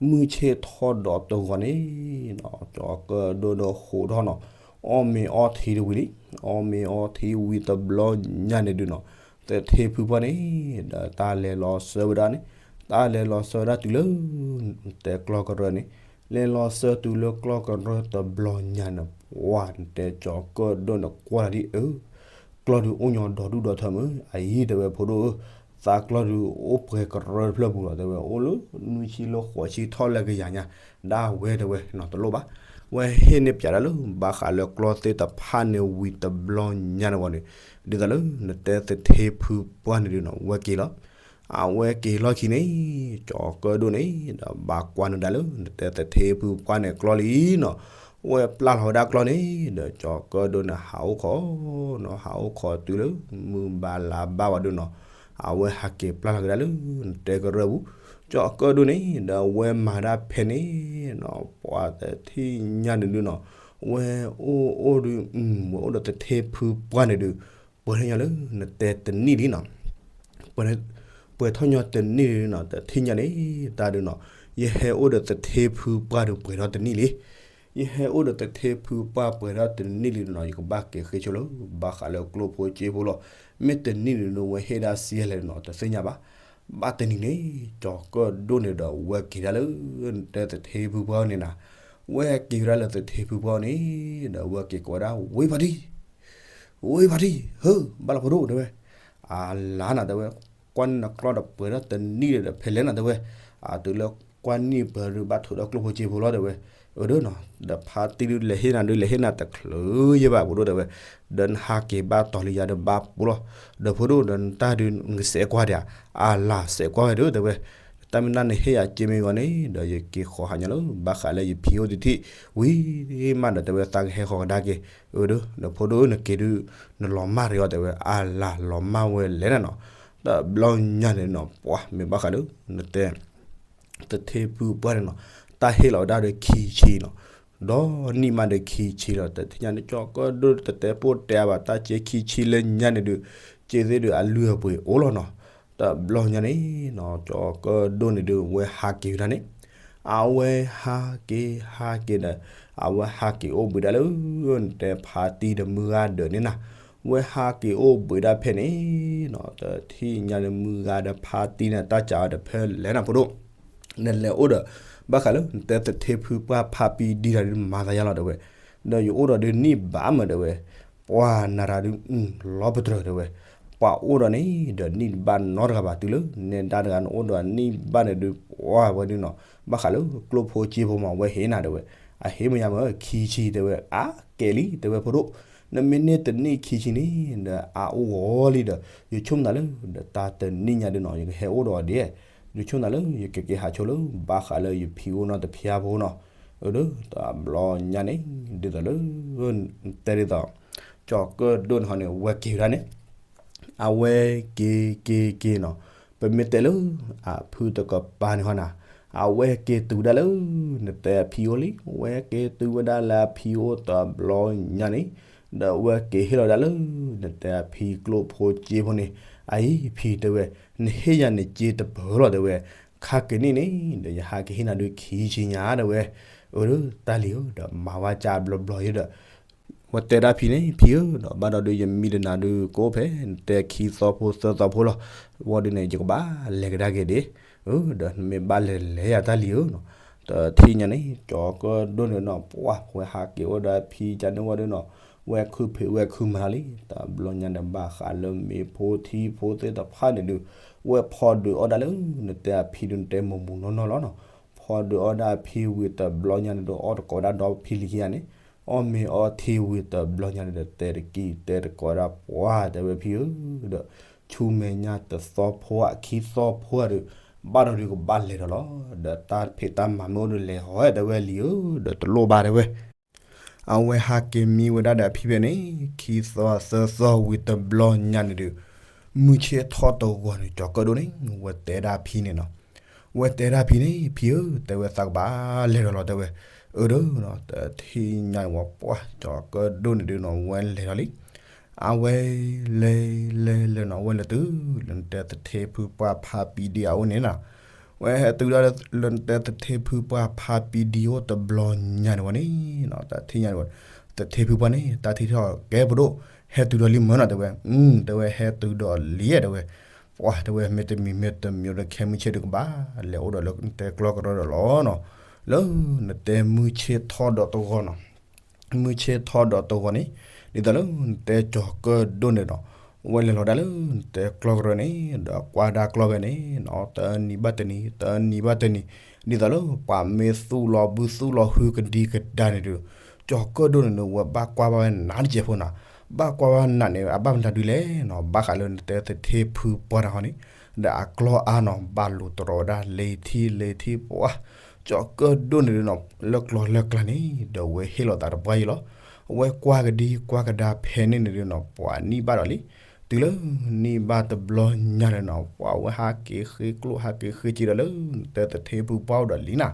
မုၢ်ဆ့ၣ်ထီၣ်ဒီးတဂီၤန့ၣ်, ကၠီၤကၢၣ်ဒိၣ်ဒီးဟိးထီၣ်နီၤ, အီၣ်မ့ၤအီထံတဝံၤလံ, အီၣ်မ့ၤအီထံဝံၤတဘျီညါန့ၣ်ဒုးနီၤ, သထ့ဖုပှၢ်န့ၣ်, ဒီးတၢ်လဲၤလီၤဆၢဝဲဒၣ်န့ၣ်, တၢ်လဲၤလီၤဆၢဝဲဒၣ်တုၤလၢ တဲကျီၢ်ကရၢန့ၣ်, လဲၤလီၤဆၢတုၤလၢကျီၢ်ကရၢတဘျီညါန့ၣ်, ပှၤနတဲကၠီၤကၢၣ်ဒိၣ်န့ၣ်ကွၢ်လီၤဒ်အၢ ကျီၢ်ဒုးအိၣ်ညီဒီဒူၣ်ဒီထၢမုၢ် အအံၤတဲဝဲဖိဒိၣ်ဧၢ, သးကျီၢ်ဒုးအိၣ်ပှဲၤကရၢတဖျၢၣ်ပူၤလီၤ တဲဝဲ, အိၣ်လၢနွံဆံလၢဃိးဆံထီၣ်လၢကယၤညါ, ဒၣ်ဝဲတဲဝဲနီၤ တလိၣ်ဘၣ်, ဝဲဟ့ၣ်န့ၢ်ပၠးဒၣ်လၢ ဘၣ်ဃးလၢကျီၢ်သ့ၣ်တဖၣ်န့ၣ်ဝံၤတဘျီညါန့ၣ်ဝံၤန့ၣ်, ဒ်သိးလၢနတဲသထ့ဖုပှၢ်န့ၣ်ဒုးနီၤ ဝဲက့ၤလီၤ အဝဲက့ၤလီၢ်ခံန့ၣ်, ကၠီၤကၢၣ်ဒိၣ်န့ၣ် ဒီးဘၣ်ကွၢ်နုာ်ဒၣ်လၢ နတဲသထ့ဖုပှၢ်န့ၣ်ကျီၢ်လံနီၤ, ဝဲပျၢ်လီၤဝဲဒၣ်ကျီၢ်န့ၣ် ဒီးကၠီၤကၢၣ်ဒိၣ်န့ၣ်ဟးအိၣ်ခိးနီၤ, ဟးအိၣ်ခိးတုၤလၢ မုၢ်ဘၣ်လါဘၣ်ဝဲဒုးနီၤ, အဝဲဟးက့ၤပျၢ်လီၤက့ၤဒၣ်လၢ နတဲကရၢပူၤ, ကၠီၤကၢၣ်ဒိၣ်န့ၣ် ဒီးဝဲမၤဒၣ်ဖဲန့ၣ်နီၤ, ပှၤတထံၣ်ညါန့ၣ်ဒုးနီၤ, ဝဲအိၣ်အိၣ်ဒုး, ဝဲအိၣ်ဒီးသထ့ဖုပှၢ်န့ၣ်ဒုး, ပှဲၤထီၣ်ညီလၢ နတဲတနံၣ်လံနီၤ ပှဲၤထီၣ်ညီတနံၣ်လံနီၤ, တထံၣ်ညါန့ၣ် တၢ်ဒုးနီၤ, ယဟဲအိၣ်ဒီးသထ့ဖုပှၢ်ဒုးပှဲၤထီၣ်တနံၣ်လံ, ယဟဲအိၣ်ဒီးသထ့ဖုပှၢ်ပှဲၤထီၣ်တနံၣ်လံနီၤ, ယကဘၣ်က့ၤဃ့ဆိလၢ ဘၣ်ဃးလၢကျိၣ်ဖိစ့ဖိလီၤ, မ့ၢ်တနံၣ်န့ၣ်ဒုး ဝဲဟ့ၣ်ဒၣ်စံးလဲၣ်နီၤ တသ့ၣ်ညါဘၣ်, ဘၣ်တနံၤန့ၣ် ကၠီၤကၢၣ်ဒိၣ်န့ၣ်ဒီး ဝဲက့ၤဒၣ်လၢ နတဲသထ့ဖုပှၢ်န့ၣ်နီၤ, ဝဲက့ၤဝဲဒၣ်လၢသထ့ဖုပှၢ်န့ၣ်, ဒီးဝဲက့ၤကိးဝဲဒၣ် ဝ့ၢ်ဖါတံၢ် ဝ့ၢ်ဖါတံၢ် ဟၢ ဘၣ်လီၤဖိဒိၣ်တဲဝဲ, အလါနီၤတဲဝဲ, ကွၢ်နကျီၢ်ဒီးပှဲၤထီၣ်တနံၣ်ဒီးဖဲလဲၣ်နီၤတဲဝဲ, အတုၤလၢကွၢ်နံၣ်ပှဲၤဒုးဘၣ်ထိးဒီးကျိၣ်ဖိစ့ဖိလီၤတဲဝဲ, အၢဒၢနီၤ, ဒီးဖါတံၢ်ဒုးလဲၤဟ့ၣ်နၤဒုး လဲၤဟ့ၣ်နၤတချုးယဲၢ်ဘၣ်ဖိဒိၣ်တဲဝဲ, ဒီးနဟးက့ၤဘၣ်တီၤလံယၤဒီးဘၣ်ပူၤလီၤ, ဒီးဖိဒိၣ်ဒီးနတၢ်ဒုးနကစဲးကွၢ်ဒံးဧါ, အလါစဲးကွၢ်ဝဲဒၢတဲဝဲ, တၢ်မ့ၢ်တၢ်နဟ့ၣ်ယၤက့မ့ၢ်ဂီၤန့ၣ် ဒီးယက့ၤဃီၤဟးညီလၢ ဘၣ်ဃးလၢယဖံအိၣ်တထံၣ်, ဝံၤမးဒီးတဲဝဲသးကဟဲဃီၤကဒါက့ၤ, အၢဒၢ, ဒီးဖိဒိၣ်နက့ၤဒုး နလီၤမၢ်တဂ့ၤအီၤတဲဝဲ, အလါလီၤမၢ်ဝဲလဲၣ်နနီၤ, တဘျီညါန့ၣ်နီၤ ပှၤမ့ၢ်ဘၣ်ဃးလၢ နတဲ သထ့ဖုပှၢ်န့ၣ်နီၤ, တၢ်ဟ့ၣ်လီၤဝဲဒၣ်ဒီးခံဆံနီၤ, ဒီးနံၣ်မးဒီးခံဆံလီၤ, တထံၣ်ညါန့ၣ် ကၠီၤကၢၣ်ဒိၣ်တတဲပိၢ်တဲအါဘၣ် တၢ်စ့ခံဆံလၢညါန့ၣ်ဒုး, စ့သ့ၣ်ဒုးအလုၢ်အပှ့ၤအိၣ်လီၤနီၤ, တဘျီညါန့ၣ်နီၤ ကၠီၤကၢၣ်ဒိၣ်န့ၣ်ဒုး ဝဲဟးက့ၤဝဲဒၣ်န့ၣ်, အဝဲဟးက့ၤဟးက့ၤဒီး, အဝဲဟးက့ၤအိၣ်ဘှံးဒၣ်လၢ နတဲဖါတံၢ်ဒီးမုၢ်ဂၤဒၢးန့ၣ်နီၤ, ဝဲဟးက့ၤအိၣ်ဘှံးဒၣ်ဖဲန့ၣ်နီၤ, တထံၣ်ညါန့ၣ် မုၢ်ဂၤဒီးဖါတံၢ်န့ၣ် တၢ်စးအီၤဒီးဖဲလဲၣ်နၤဖိဒိၣ်, နလဲၤအိၣ်ဒီး ဘၣ်ဃးလၢ နတဲသထ့ဖုပှၢ်ဖါပံဒံတၢ်ဒုးမၤသးယါလီၤတဲဝဲ, ဒီးယအိၣ်ဒီးဒုးနံၣ်ဘၣ်မးတဲဝဲ, ပှၤနၤတၢ်ဒုး လီၤပတြၢၤတဲဝဲ, ပှၤအိၣ်ဒီးန့ၣ် ဒီးနံၣ်တဘၣ်နီတဂၤဘၣ် တုၤလၢနဲဒၣ်တဂၤ နအိၣ်ဒီးနံၣ်ဘၣ်န့ၣ်ဒုး ပှၤဝဲဒုးနီၤ, ဘၣ်ဃးလၢကျိၣ်ဖိစ့ဖိမး ဝဲဟ့ၣ်နၤတဲဝဲ, အဟ့ၣ်မ့ၢ်ယါမ့ၢ်ခံဆံတဲဝဲ, အါကဲလံတဲဝဲဖိဒိၣ်, နမ့ၢ်န့ၢ်တနံၣ်ခံဆံန့ၣ် ဒီးအအိၣ်ဂီၤလံဒီး ယဆိကမိၣ်သးလၢ ဒီးတၢ်တနံၣ်ညါဒုးနီၤ ယကဟဲအိၣ်ဒီးအီၤဒ်, ယဆိကမိၣ်သးလၢ ယကက့ၤဟးဆိလၢ ဘၣ်ဃးလၢယဖံအိၣ်နီတဖျါဖိနီၤ, အၢဒၢ တဘျီညါန့ၣ် ဒ်သိးလၢ တဲဒ်သိး ကၠီၤကၢၣ်ဒိၣ်န့ၣ်ဟီန့ၣ် ဝဲက့ၤဝဲဒၣ်န့ၣ် အဝဲက့ၤက့ၤက့ၤနီၤ, ပမ့ၢ်တဲလၢ အဖုတကပၤန့ၣ်ဟီနၤ, အဝဲက့ၤတုၤဝဲဒၣ်လၢ နတဲအဖံအိၣ်လံ, ဝဲက့ၤတုၤဝဲဒၣ်လၢအဖံအိၣ်တဘျီညါန့ၣ်, ဒီးဝဲက့ၤဟ့ၣ်လီၤဝဲဒၣ်လၢ နတဲအဖံကျိၣ်ဖိစ့ဖိန့ၣ်, အအံၤဖံတဲဝဲ, နဟ့ၣ်ယၤန့ၣ်စ့တပၢၢ်လီၤတဲဝဲ, ခါက့ၤန့ၣ်န့ၣ် ဒီးယဟးက့ၤဟ့ၣ်နၤဒုးခံဆံညါတဲဝဲ, အၢ တၢ်လံၤဧၢ ဒီးမၤဝဲကၢ်ဘျီဘျီယဲဒီး ဝဲတဲဒၣ်ဖံန့ၣ် ဖံဧၢ ဒီးဘၣ်ဒီးဒုးယမံဒီးနၤဒုးကအိၣ်ဖဲ နတဲခံသီဖိသၢသီဖိလီၤ, ဝံၤဒုးန့ၣ် ယကဘၣ်လဲၤကဒါက့ၤဒ့, အၢ ဒီးနမ့ၢ်ဘၣ်လဲၤလဲၤယၤတၢ်လံၤဧၢနီၤ, တထံၣ်ညါန့ၣ် ကၠီၤကၢၣ်ဒိၣ်န့ၣ်နီၤ ပှၢ်ဝဲဟးက့ၤအိၣ်ဒီးဖံကန့ၣ်ဝံၤဒုးနီၤ, ဝဲခုဖံးဝဲခုမၤလီၤလံ, တဘျီညါန့ၣ်ဘၣ်ဃးလၢမ့ၤဖိထံဖိသ့ၣ်တဖၣ်န့ၣ်ဒုး, ဝဲဖီဒုးအီၣ်ဒၣ်လၢ နတဲအဖံဒုးနတဲမိၢ်မူနီၢ်နီၢ်လီၤနီၤ, ဖီဒုးအီၣ်ဒၣ်အဖံဝံၤတဘျီညါန့ၣ်ဒုး အီၣ်တကိးဒၣ်ဒီဖံလံၤခံဂၤန့ၣ် အီၣ်မ့ၤအီထံဝံၤတဘျီညါန့ၣ်ဒီး တဲတကံၢ်တဲတကိးဒၣ်ပှၢ်တဲဝဲဖံဧၢ, ဒီးဆူမဲာ်ညါတသီဖိအခံသီဖိအဒုး, ဘၣ်ဒီးဒုးကဘၣ်လဲၤဒီးလီၤ, ဒီးတၢ်ဖံးတၢ်မၤမ့ၢ်အိၣ်ဒုးလဲၤဟီတဲဝဲလံၤဧၢ, ဒီးတလိၣ်ဘၣ်တဲဝဲ အဝဲဟးက့ၤမံဝဲဒၣ်ဒီးအဖံဖဲန့ၣ် ခံသီသၢသီဝံၤတဘျီညါန့ၣ်ဒုး, မုၢ်ဆ့ၣ်ထီၣ်တဂီၤန့ၣ် ကၠီၤကၢၣ်ဒိၣ်န့ၣ် ဝဲတဲဒၣ်ဖံန့ၣ်နီၤ, ဝဲတဲဒၣ်ဖံန့ၣ် ဖံဧၢ တဲဝဲသးကဘၣ်လဲၤဒီးလီၤတဲဝဲ, အၢ ဒီး တထံၣ်ညါန့ၣ်ဝဲပှၢ် ကၠီၤကၢၣ်ဒိၣ်န့ၣ်ဒုးနီၤ ဝဲလဲၤဒီးလံ, အဝဲလဲၤလဲၤလဲၤနီၤ ဝဲလဲၤတုၤ လၢနတဲသထ့ဖုပှၢ်ဖါပံဒံအအိၣ်န့ၣ်နီၤ, ဝဲဟဲတုၤဒၣ်လၢနတဲသထ့ဖုပှၢ်ဖါပံဒံအိၣ်တဘျီညါန့ၣ်ဝဲန့ၣ်, တၢ်ထံၣ်ညါန့ၣ်ဝဲ, သထ့ဖုပှၢ်န့ၣ် တၢ်ထံၣ်ထီၣ်ကဲပဒိၣ်, ဟဲတုၤဒီးလံမၢနီၤ တဲဝဲ, တဲဝဲဟဲတုၤဒီးလံ တဲဝဲ, ပှၤ တဲဝဲမ့ၢ်တမံၤမ့ၢ်တမံၤဒီးခဲမုၢ်ဆ့ၣ်ဒုးကဘၣ် လဲၤအိၣ်ဒီးလၢနတဲကျီၢ်ကရၢဒီးလီၤနီၤ, လၢနတဲမုၢ်ဆ့ၣ်ထီၣ်ဒီးတဂီၤနီၤ မုၢ်ဆ့ၣ်ထီၣ်ဒီးတဂီၤန့ၣ်, ဒ်သိးလၢနတဲကၠီၤကၢၣ်ဒိၣ်န့ၣ်ဒီး, ဝဲလဲၤလီၤဒၣ်လၢနတဲကျီၢ်ကရၢန့ၣ် ဒီးကွၢ်ဒၣ်ကျီၢ်ဖဲန့ၣ်နီၤ, တနံၤဘၣ်တနံၤ တနံၤဘၣ်တနံၤ, ဒ်သိးလၢပှၤမ့ၢ်သူၣ်လီၤဘုသူၣ်လီၤဟုကဒံကဒါန့ၣ်ဒီး, ကၠီၤကၢၣ်ဒိၣ်န့ၣ်ဒီး ဝဲဘၣ်ကွၢ်ဘၣ်ဝဲနးတစဲးဖိနီၤ, ဘၣ်ကွၢ်ဘၣ်နးန့ၣ် အဘၣ်မနုၤဒုလဲၣ်နီၤ, ဘၣ်ဃးလၢနတဲသထ့ဖုပှၢ်တဂီၤန့ၣ်, ဒီးအကျီၢ်အါနီၤ ဘၣ်လိၤတရီၤဝဲဒၣ် လ့ထံလ့ထံ ပှၤ ကၠီၤကၢၣ်ဒိၣ်န့ၣ်ဒီးနီၤ လၢကျီၢ်လၢကျါန့ၣ် ဒီးဝဲဟ့ၣ်လီၤသးတပှၢ်ယံၤလီၤ, အဝဲကွၢ်ကဒံကွၢ်ကဒါဖဲန့ၣ်န့ၣ်ဒီးနီၤ ပှၤနံၣ်ဘၣ်ဒီးလံ, တုၤလၢနံၣ်ဘၣ်တဘျီညါန့ၣ်နီၤ ပှၤဝဲဟးက့ၤဃ့ကျိၣ်ဟးက့ၤဃ့စ့ဒီးလၢနတဲသထ့ဖုပှၢ်အိၣ်ဒီးလံနီၤ,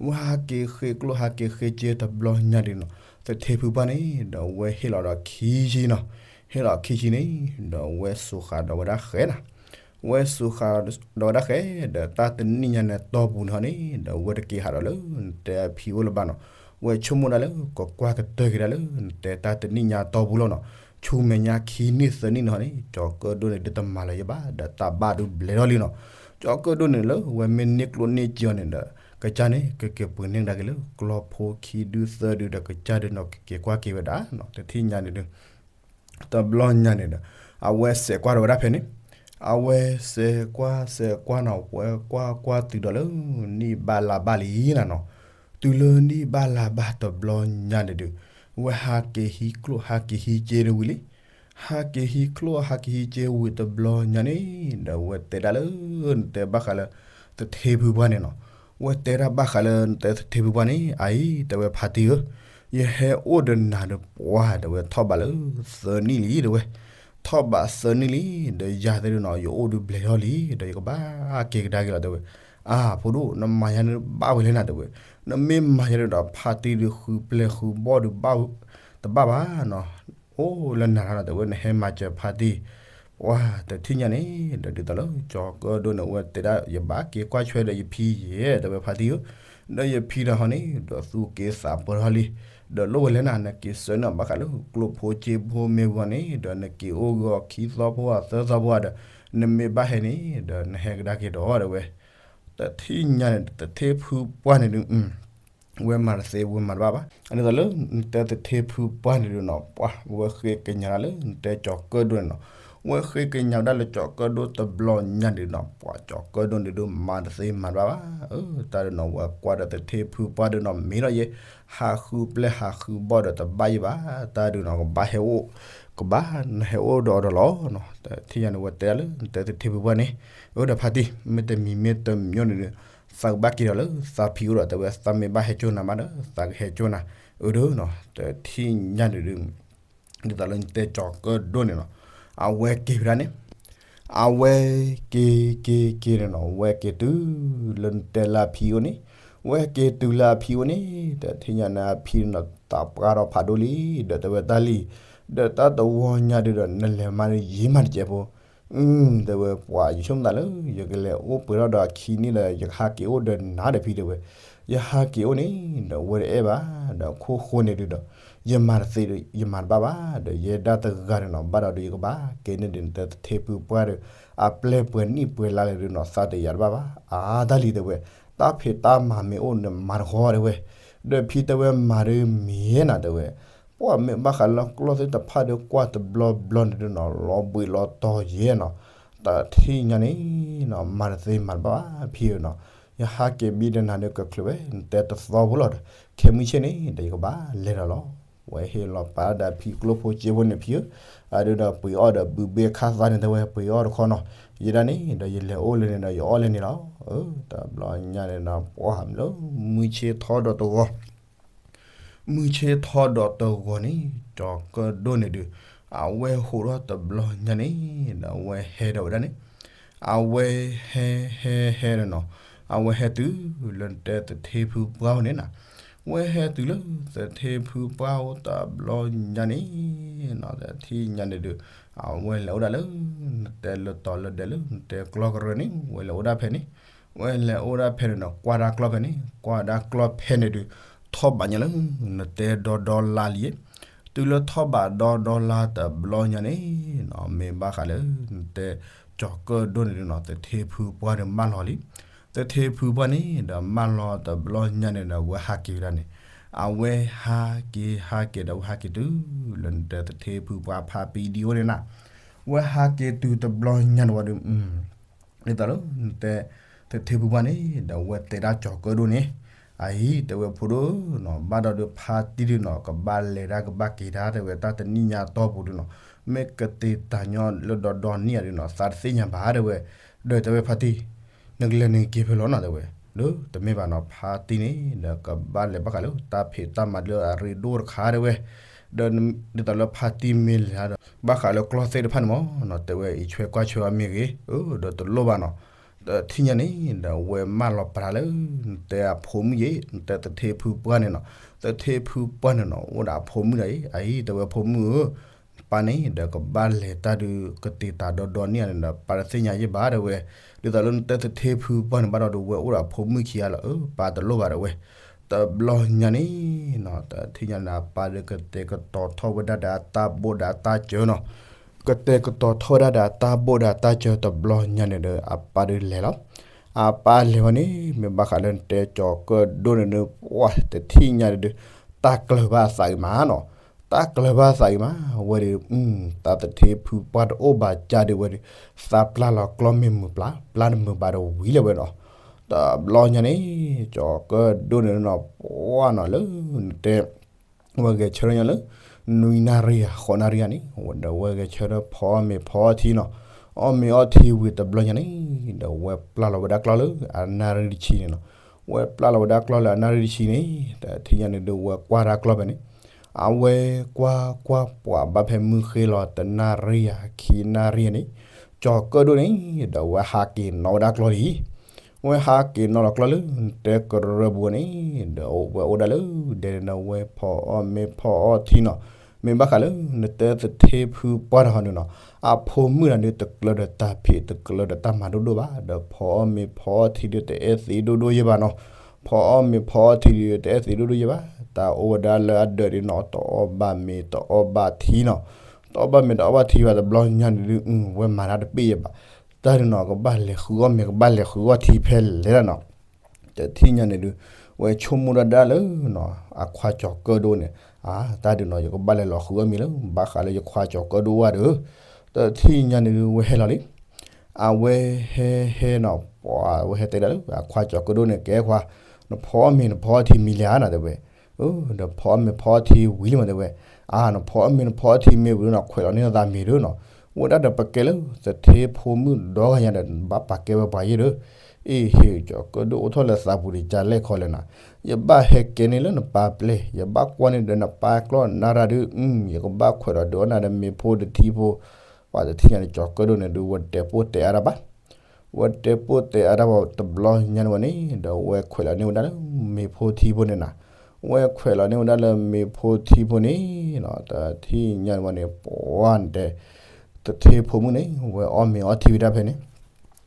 ဝဲဟးက့ၤဃ့ကျိၣ်ဟးက့ၤဃ့စ့တဘျီညါဒီးနီၤ သထ့ဖုပှၢ်န့ၣ် ဒီးဝဲဟ့ၣ်လီၤဒီးခံဆံနီၤ, ဟ့ၣ်လီၤခံဆံန့ၣ် ဒီးဝဲစူးဃာ်ဒီးဝဲဒၣ်ဃဲနီၤ ဝဲစူးဃာ်ဒီးဝဲဒၣ်ဃဲ, ဒီးတၢ်တနံၣ်ညါန့ၣ်တီၢ်ပူၤန့ၣ်ဟီန့ၣ် ဒီးဝဲတက့ၤဟးဒီးလၢနတဲအဖံအိၣ်လၢၤဘၣ်နီၤ, ဝဲဆိကမိၣ်ဒၣ်လၢကကွၢ်ကတၢၢ်က့ၤဒၣ်လၢနတဲတၢ်တနံၣ်ညါတီၢ်ပူၤလီၤနီၤ, ဆူမဲာ်ညါခံနံၣ်သၢနံၣ်န့ၣ်ဟီန့ၣ် ကၠီၤကၢၣ်ဒိၣ်န့ၣ်ဒုးတမၤလၢၤယဘၣ် ဒီးတၢ်ဘၣ်ဒုးဘျဲးထီၣ်လံနီၤ, ကၠီၤကၢၣ်ဒိၣ်န့ၣ်လၢဝဲမ့ၢ်န့ၢ်ကျိၣ်န့ၢ်စ့အီၤန့ၣ်ဒီး ကစၢ်န့ၣ် ကက့ၤပှ့ၤန့ၢ်ကဒါက့ၤလၢကျီၢ်ဖိခံဒုသၢဒုဒီးကစၢ်ဒုနီၤ ကက့ၤကွၢ်က့ၤဝဲဒၣ်နီၤ, တထံၣ်ညါန့ၣ်ဒုး တဘျီညါန့ၣ်ဒီး အဝဲစဲးကွၢ်ဒီးဝဲဒၣ်ဖဲန့ၣ်, အဝဲစဲးကွၢ်စဲးကွၢ်နီၤ ဝဲကွၢ်ကွၢ်တုၤဒီးလၢနံၣ်ဘၣ်လါဘၣ်လံနၤနီၤ, တုၤလၢနံၣ်ဘၣ်လါဘၣ်တဘျီညါန့ၣ်ဒုး ဝဲဟးက့ၤဟံးကျိၣ်ဟးက့ၤဟံးစ့ဒၣ်ဝံၤလံ, ဟးက့ၤဟံးကျိၣ်ဟးက့ၤဟံးစ့ဝံၤတဘျီညါန့ၣ် ဒီးဝဲတဲဒၣ်လၢ နတဲဘၣ်ဃးလၢ သထ့ဖုပှၢ်န့ၣ်နီၤ, ဝဲတဲဒၣ်ဘၣ်ဃးလၢနတဲသထ့ဖုပှၢ်န့ၣ် အအံၤ တဲဝဲဖါတံၢ်ဧၢ, ယဟဲအိၣ်ဒီးနၤဒီးပှၤ တဲဝဲထီၣ်ဘးလၢသၢနံၣ်လံ တဲဝဲ, ထီၣ်ဘးသၢနံၣ်လံ, ဒီးယၤသ့ၣ်ဒုးနီၤ ယအိၣ်ဒုးဘျဲးထီၣ်လံ ဒီးယကဘၣ်က့ၤကဒါက့ၤလီၤ တဲဝဲ, အါ ဖိဒိၣ် နမၤယၤန့ၣ်ဘၣ်ဝဲလဲၣ်နၤ တဲဝဲ, နမ့ၢ်မၤယၤန့ၣ်ဒီးဖါတံၢ်ဒုးဃုပျဲၢ်ဃုဘီၣ်ဒုးဘၣ် တဘၣ်ဘၣ်နီၤ, အိၣ်လၢနၤနီၤ တဲဝဲ နဟဲမၤစၢၤဖါတံၢ် ပှၤတထံၣ်ညါန့ၣ် ဒီးဒ်သိးလၢကၠီၤကၢၣ်ဒိၣ်န့ၣ် အဝဲတဲဒၣ် ယဘၣ်က့ၤကွၢ်ဆွဲဒီးယဖံယဲၢ် တဲဝဲဖါတံၢ်ဧၢ, ဒီးယဖံဒီးဟီန့ၣ် ဒီးသူၣ်က့သးပှၢ်ထီၣ်လံ, ဒီးလိၣ်ဝဲလဲၣ်နၤ နက့ၤဆှၢန့ၢ်ဘၣ်ဃးလၢကျိၣ်ဖိစ့ဖိမ့ၢ်ဝံၤန့ၣ် ဒီးနက့ၤအိၣ်ဂီၤခံသီဖိဧါသၢသီဖိဧါဒီး နမ့ၢ်ဘၣ်ဟဲန့ၣ် ဒီးနဟဲကဒါက့ၤဒီး တဲဝဲ, တထံၣ်ညါန့ၣ် သထ့ဖုပှၢ်န့ၣ်ဒုး ဝဲမၤတသ့ဝဲမၤတဘၣ်ဘၣ်, အန့ၣ်သိးလၢနတဲသထ့ဖုပှၢ်န့ၣ်ဒုးနီၤ ပှၤဝဲဃ့ကညးဒၣ်လၢနတဲကၠီၤကၢၣ်ဒိၣ်န့ၣ်နီၤ, ဝဲဃ့ကညးဒၣ်လၢကၠီၤကၢၣ်ဒိၣ်တဘျီညါဒုးနီၤ ပှၤကၠီၤကၢၣ်ဒိၣ်န့ၣ်ဒုးမၤတသ့မၤတဘၣ်ဘၣ်, တၢ်ဒုးနီၤ ဝဲကွၢ်ဒီးသထ့ဖုပှၢ်ဒုးနီၤ မ့ၢ်ဒီးယဲ ဟးဃုပျဲၢ်ဟးဃုဘီၣ်ဒီးတဘၣ်ယဲဘၣ်, တၢ်ဒုးနီၤ ကဘၣ်ဟဲအိၣ် ကဘၣ် နဟဲအိၣ်ဒီးအီၤဒီးလီၤနီၤ, တထံၣ်ညါန့ၣ် ဝဲတဲဒၣ်လၢနတဲသထ့ဖုပှၢ်န့ၣ်, အၢ ဒီးဖါတံၢ် မ့ၢ်တမံၤမ့ၢ်တမံၤန့ၣ်ဒီး သးကဘၣ်က့ၤဒီးလၢသးဖံအိၣ်ဒီး တဲဝဲ သးမ့ၢ်ဘၣ်ဟဲကၠိနၤမးဒီး သးကဟဲကၠိနၤ, အၢ ဒီးနီၤ တထံၣ်ညါန့ၣ်ဒုး ဒ်သိးလၢနတဲကၠီၤကၢၣ်ဒိၣ်န့ၣ်နီၤ, အဝဲက့ၤဝဲဒၣ်န့ၣ်, အဝဲက့ၤက့ၤက့ၤန့ၣ်နီၤ ဝဲက့ၤတုၤလၢနတဲလၢအဖံအိၣ်န့ၣ်, ဝဲက့ၤတုၤလၢအဖံအိၣ်န့ၣ် တထံၣ်ညါန့ၣ် အဖံန့ၣ်နီၤ သးပှၢ်ထီၣ်ဖးဒိၣ်လံ, ဒီးတဲဝဲတၢ်လံ, ဒီးတၢ်တဝီညါဒုးဒီး နလဲၤမၤဒီးယံာ်မးတစဲးဖိ, အၢ တဲဝဲ ပှၤယဆိကမိၣ်သးလၢ ယကလဲၤအိၣ်ပှဲၤထီၣ်ဒီးအခံန့ၣ်ဒီး ယကဟးက့ၤအိၣ်ဒီးနၤဒီးဖံတဲဝဲ, ယဟးက့ၤအိၣ်န့ၣ် ဒီးဝဲတအဲၣ်ဘၣ်, ဒီးခိၣ်ဃိန့ၣ်ဒုးဒီး ယမၤတသ့ဒီး ယမၤတဘၣ်ဘၣ်, ဒီးယဲဒၣ်တဂၤန့ၣ်နီၤ ဘၣ်ဒီးဒုးယကဘၣ်က့ၤန့ၢ်ဒုးနတဲသထ့ဖုပှၢ်ဒီး အပျဲၢ်ပှဲၤနံၣ်ပှဲၤလါလဲၣ်ဒုးနီၤ သးတယာ်တဘၣ်ဘၣ်, အါတၢ်လံတဲဝဲ, တၢ်ဖံးတၢ်မၤမ့ၢ်အိၣ်န့ၣ်မၤတဃီတဲဝဲ, ဒီးဖံတဲဝဲမၤဒုးမ့ၢ်နၤတဲဝဲ ပှၤမ့ၢ်ဘၣ်ဃးလၢကျီၢ်သ့ၣ်တဖၣ်ဒီးကွၢ်တဘျီဘျီန့ၣ်ဒုးနီၤ လီၤဘှံးလီၤတီၤယဲနီၤ, တထံၣ်ညါန့ၣ်နီၤ မၤတသ့မၤတဘၣ်ဘၣ်ဖံဧၢနီၤ, ယဟးက့ၤဘံဒီးနၤဒီးကချုးဝဲ နတဲတသီဖိလီၤဒီး ခဲမုၢ်ဆ့ၣ်န့ၣ် ဒီးယကဘၣ်လဲၤဒီးလီၤ, ဝဲဟ့ၣ်လီၤပာ်ဒီးဖံကျိၣ်ဖိစ့ဖိန့ၣ်ဖံဧၢ, အဒုးဒီးပှ့ၤအီၣ်ဒီးဘုဘ့ၣ်ခါသးန့ၣ်တဲဝဲ ပှ့ၤအီၣ်တခီနီၤ, ယဲဒၣ်န့ၣ်ဒီးယလဲၤအိၣ်လၢန့ၣ်ဒီးယအီၣ်လၢန့ၣ်လီၤ, အၢ တဘျီညါန့ၣ်ဒီး ပှၤမ့ၢ်လၢ မုၢ်ဆ့ၣ်ထီၣ်ဒီးတဂီၤ မုၢ်ဆ့ၣ်ထီၣ်ဒီးတဂီၤန့ၣ် ကၠီၤကၢၣ်ဒိၣ်န့ၣ်ဒုး အဝဲဟိးထီၣ်တဘျီညါန့ၣ် ဒီးအဝဲဟဲဒီးဝဲဒၣ်န့ၣ်, အဝဲဟဲဟဲဟဲဒီးနီၤ, အဝဲဟဲတုၤလၢနတဲသထ့ဖုပှၢ်အိၣ်န့ၣ်နီၤ, ဝဲဟဲတုၤလၢသထ့ဖုပှၢ်အိၣ်တဘျီညါန့ၣ် တထံၣ်ညါန့ၣ်ဒုး အဝဲလဲၤအိၣ်ဒၣ်လၢ နတဲလၢတီၤလၢဒဲးလၢနတဲကျီၢ်ကရၢန့ၣ် ဝဲလဲၤအိၣ်ဒၣ်ဖဲန့ၣ် ဝဲလဲၤအိၣ်ဒၣ်ဖဲန့ၣ်ဒီး ကွၢ်တၢ်ကျီၢ်ဖဲန့ၣ်, ကွၢ်တၢ်ကျီၢ်ဖဲန့ၣ်ဒုး ထီၣ်ဘးညါလၢ နတဲဒီဒီလါလံ, တုၤလၢထီၣ်ဘးဒီဒီလါတဘျီညါန့ၣ်, မ့ၢ်ဘၣ်ဃးလၢ နတဲကၠီၤကၢၣ်ဒိၣ်န့ၣ်ဒုးနီၤ သထ့ဖုပှၢ်ဒီးမၢလီၤလံ. သထ့ဖုပှၢ်န့ၣ်ဒီးမၢလီၤတဘျီညါန့ၣ်ဒီး ဝဲဟးက့ၤဝဲဒၣ်န့ၣ်, အဝဲဟးက့ၤဟးက့ၤဒီး ဝဲဟးက့ၤတုၤလၢနတဲသထ့ဖုပှၢ်ဖါပံဒံအိၣ်န့ၣ်နၤ, ဝဲဟးက့ၤတုၤတဘျီညါန့ၣ်ဝံၤဒီး ဒ်သိးလၢ နတဲ သထ့ဖုပှၢ်န့ၣ်ဒီး ဝဲတဲဒၣ်ကၠီၤကၢၣ်ဒိၣ်န့ၣ်, အအံၤ တဲဝဲဖိဒိၣ်နီၤ ဘၣ်ဒီးဒုးဖါတံၢ်ဒုးနီၤ ကဘၣ်လဲၤတၢ်ကဘၣ်က့ၤတၢ် တဲဝဲတၢ်တနံၣ်ညါတီၢ်ပူၤဒုးနီၤ, မ့ၢ်ကသ့တၢ်ညီလၢဒီဒီနံၣ်အံၤဒုးနီၤ သးတသ့ၣ်ညါဘၣ် တဲဝဲ, ဒီးတဲဝဲဖါတံၢ် နကလဲၤနက့ၤဖဲလဲၣ်နီၤ တဲဝဲ, ဒီးတမ့ၢ်ဘၣ်နီၤ ဖါတံၢ်န့ၣ်ဒီး ကဘၣ်လဲၤဘၣ်ဃးလၢ တၢ်ဖံးတၢ်မၤလၢအရ့ဒိၣ်တခါ တဲဝဲ, ဒီးဒ်သိးလၢဖါတံၢ်မ့ၢ်လဲၤဒီး ဘၣ်ဃးလၢကျီၢ်သ့ၣ်တဖၣ်န့ၣ်မ့ၢ်နီၤ တဲဝဲအံၤဆွဲကွၢ်ဆွဲအီၤမ့ၢ်ဂ့ၤ, ဒီးတလိၣ်ဘၣ်နီၤ, ဒီးထံၣ်ညါန့ၣ်ဒီး ဝဲမၢလီၤပှၤလၢ နတဲအဖိမုၣ်ယ့ၣ် နတဲသထ့ဖုပှၢ်န့ၣ်နီၤ, သထ့ဖုပှၢ်န့ၣ်နီၤ အိၣ်ဒီးအဖိမုၣ်ဒီးအံၤ အအံၤ တဲဝဲဖိမုၣ်ဧၢ ပၢ်န့ၣ်ဒီးကဘၣ်လဲၤတၢ်ဒုး ကသ့တၢ်ဒီဒီနံၣ်အံၤန့ၣ်ဒီး ပၢ်တသ့ၣ်ညါယ့ၣ်ဘၣ် တဲဝဲ, ဒ်သိးလၢနတဲသထ့ဖုပှၢ်န့ၣ်ဘၣ်ဒီးဒုး ဝဲအိၣ်ဒီးအဖိမုၣ်ခံဂၤလီၤ အၢ ပၢ်တလိၣ်ဘၣ် တဲဝဲ, တဘျီညါန့ၣ်နီၤ တထံၣ်ညါန့ၣ် အပၢ်ဒီးကတဲာ်ကတီၤထီၣ်ဝဲဒၣ်ဒီးအတၢ်ဘိၣ်ဒီးအတၢ်စၢၤနီၤ, ကတဲာ်ကတီၤထီၣ်ဝဲဒၣ်ဒီးအတၢ်ဘိၣ်ဒီးအတၢ်စၢၤတဘျီညါန့ၣ်ဒီး အပၢ်ဒုးလဲၤလီၤ, အပၢ်လဲၤဝဲန့ၣ် မ့ၢ်ဘၣ်ဃးလၢနတဲကၠီၤကၢၣ်ဒိၣ်န့ၣ်ဒုး ပှၤတထံၣ်ညါန့ၣ်ဒုး တၢ်ကျၢၤဘၣ်အသးအံၤမးနီၤ, တၢ်ကျၢၤဘၣ်အသးအံၤမး, ဝဲဒီး တၢ်သထ့ဖုပှၢ်တအိၣ်ဘၣ်ကါဒုးဝဲဒီး သးပျၢ်လီၤကျီၢ်မ့ၢ်မုာ်ပျၢ် ပျၢ်တမုာ်ဘၣ်ဒီးဝံၤလၢၤဝဲနီၤ, တဘျီညါန့ၣ် ကၠီၤကၢၣ်ဒိၣ်န့ၣ်နီၤ ပှၤနီၤလၢ နတဲ ဝဲဂဲၤဆၢထၢၣ်ညါလၢ နွံနၣ်ရံၣ်ဧါ ဃိးနၣ်ရံၣ်ဧါန့ၣ် ဒီးဝဲဂဲၤဆၢထၢၣ်ဖီအီၣ်မ့ၤဖီအီထံနီၤ, အီၣ်မ့ၤအီထံဝံၤတဘျီညါန့ၣ် ဒီးဝဲပျၢ်လီၤဝဲဒၣ်ကျီၢ်လၢအနၣ်ရံၣ်တဆံန့ၣ်နီၤ, ဝဲပျၢ်လီၤဝဲဒၣ်ကျီၢ်လၢအနၣ်ရံၣ်တဆံန့ၣ် တထံၣ်ညါန့ၣ်ဒုး ဝဲကွၢ်တၢ်ကျီၢ်ဖဲန့ၣ်, အဝဲကွၢ်ကွၢ်ပှၤဘၣ်ဖဲမုၢ်ဃ့လီၤ တနၣ်ရံၣ်ဧါ ခံနၣ်ရံၣ်ဧါန့ၣ်, ကၠီၤကၢၣ်ဒိၣ်န့ၣ် ဒီးဝဲဟးက့ၤနီၣ်ဝဲဒၣ်ကျီၢ်လံ ဝဲဟးက့ၤနီၣ်လီၤကျီၢ်လၢ နတဲကရၢပူၤန့ၣ် ဒီးဝဲအိၣ်ဒၣ်လၢဒဲန့ၣ်ဒီး ဝဲဖီအီၣ်မ့ၤဖီအီထံနီၤ, မ့ၢ်ဘၣ်ဃးလၢ နတဲသထ့ဖုပှၢ်တဟီန့ၣ်နီၤ, အဖိမုၣ်တဂၤန့ၣ် တကျၢၤဒီးတၢ်ဖံး တကျၢၤဒီးတၢ်မၤဒိၣ်ဒိၣ်ဘၣ်, ဒီးဖီအီၣ်မ့ၤဖီအီထံဒီး တအဲၣ်သ့ဒိၣ်ဒိၣ်ယဲၢ်ဘၣ်နီၤ, ဖီအီၣ်မ့ၤဖီအီထံဒီး တအဲၣ်သ့ဒိၣ်ဒိၣ်ယဲၢ်ဘၣ်, တၢ်အိၣ်ဝဲဒၣ်လၢအဒၢးဒ်နီၤ တအီၣ်ဘၣ်မ့ၤ တအီၣ်ဘၣ်ထံနီၤ, တအီၣ်ဘၣ်မ့ၤတအီၣ်ဘၣ်ထံဘၣ်တဘျီညါန့ၣ်ဒုး ဝဲမၤတၢ်တပ့ၢ်ယဲၢ်ဘၣ်, တၢ်ဒုးနီၤ ကဘၣ်လဲၤဃုအီၣ်မ့ၤ ကဘၣ်လဲၤဃုအီၣ်ထံဖဲလဲၣ်လီၤနီၤ, တထံၣ်ညါန့ၣ်ဒုး ဝဲဆိကမိၣ်ဒၣ်ဒၣ်လၢနီၤ အခွါကၠီၤကၢၣ်ဒိၣ်န့ၣ်, အါ တၢ်ဒုးနီၤ ယကဘၣ်လဲၤလီၤဃုအီၣ်မ့ၤလၢ ဘၣ်ဃးလၢယခွါကၠီၤကၢၣ်ဒိၣ်ဝဲဒီး, တထံၣ်ညါန့ၣ်ဒုး ဝဲဟဲလီၤလံ, အဝဲဟဲဟဲနီၤ ပှၤဝဲဟဲတဲဒၣ်လၢ အခွါကၠီၤကၢၣ်ဒိၣ်န့ၣ် ကဲခွါ, နဖီအီၣ်မ့ၤနဖီအီၣ်ထံမံၤလံဧါနီၤ တဲဝဲ, ဒီးဖီအီၣ်မ့ၤဖီအီၣ်ထံဝံၤလံမး တဲဝဲ, အါ နဖီအီၣ်မ့ၤနဖီအီၣ်ထံမ့ၢ်ဝံၤနီၤ ခွဲးလီၤန့ၢ်နသးမ့ၤဒုးနီၤ, ဝဲဒၣ်ဒီးပကဲလၢ သထ့ဖိမုၣ်ဒီဂၤညါဒီး ဘၣ်ပာ်ကဲဝဲပှၤယဲၢ်ဒီး, အ့ၣ် ဟ့ၣ် ကၠီၤကၢၣ်ဒိၣ်အိၣ်ထီၣ်လၢသးပူၤဒီး ကလဲၣ်ခီလဲၣ်နၤ, ယဘၣ်ဟဲကဲန့ၣ်လၢနပၢ်ပျဲၢ် ယဘၣ်ကွၢ်န့ၣ်ဒီးနပၢ်ကျီၢ်နၢ်ရၢ်ဒုး, ယကဘၣ်ခွဲးလီၤဒုးအီၣ်နၤဒီးမ့ၤဖိတထံဖိ, ပှၤတထံၣ်ညါန့ၣ် ကၠီၤကၢၣ်ဒိၣ်န့ၣ်ဒုး ဝဲတဲပိၢ်တဲအါတၢ်ဘၣ် ဝဲတဲပိၢ်တဲအါတၢ်ဝဲတဘျီညါန့ၣ်ဝဲန့ၣ် ဒီးဝဲခွဲးလီၤန့ၢ်ဝဲဒၣ်လၢမ့ၤဖိထံဖိန့ၣ်နၤ, ဝဲခွဲးလီၤန့ၢ်ဝဲဒၣ်လၢမ့ၤဖိထံဖိန့ၣ်နီၤ, တထံၣ်ညါန့ၣ်ဝဲန့ၣ် ပှၤတဲ သထ့ဖိမုၣ်န့ၣ် ဝဲအီၣ်မ့ၤအီထံဝံၤဒၣ်ဖဲန့ၣ်,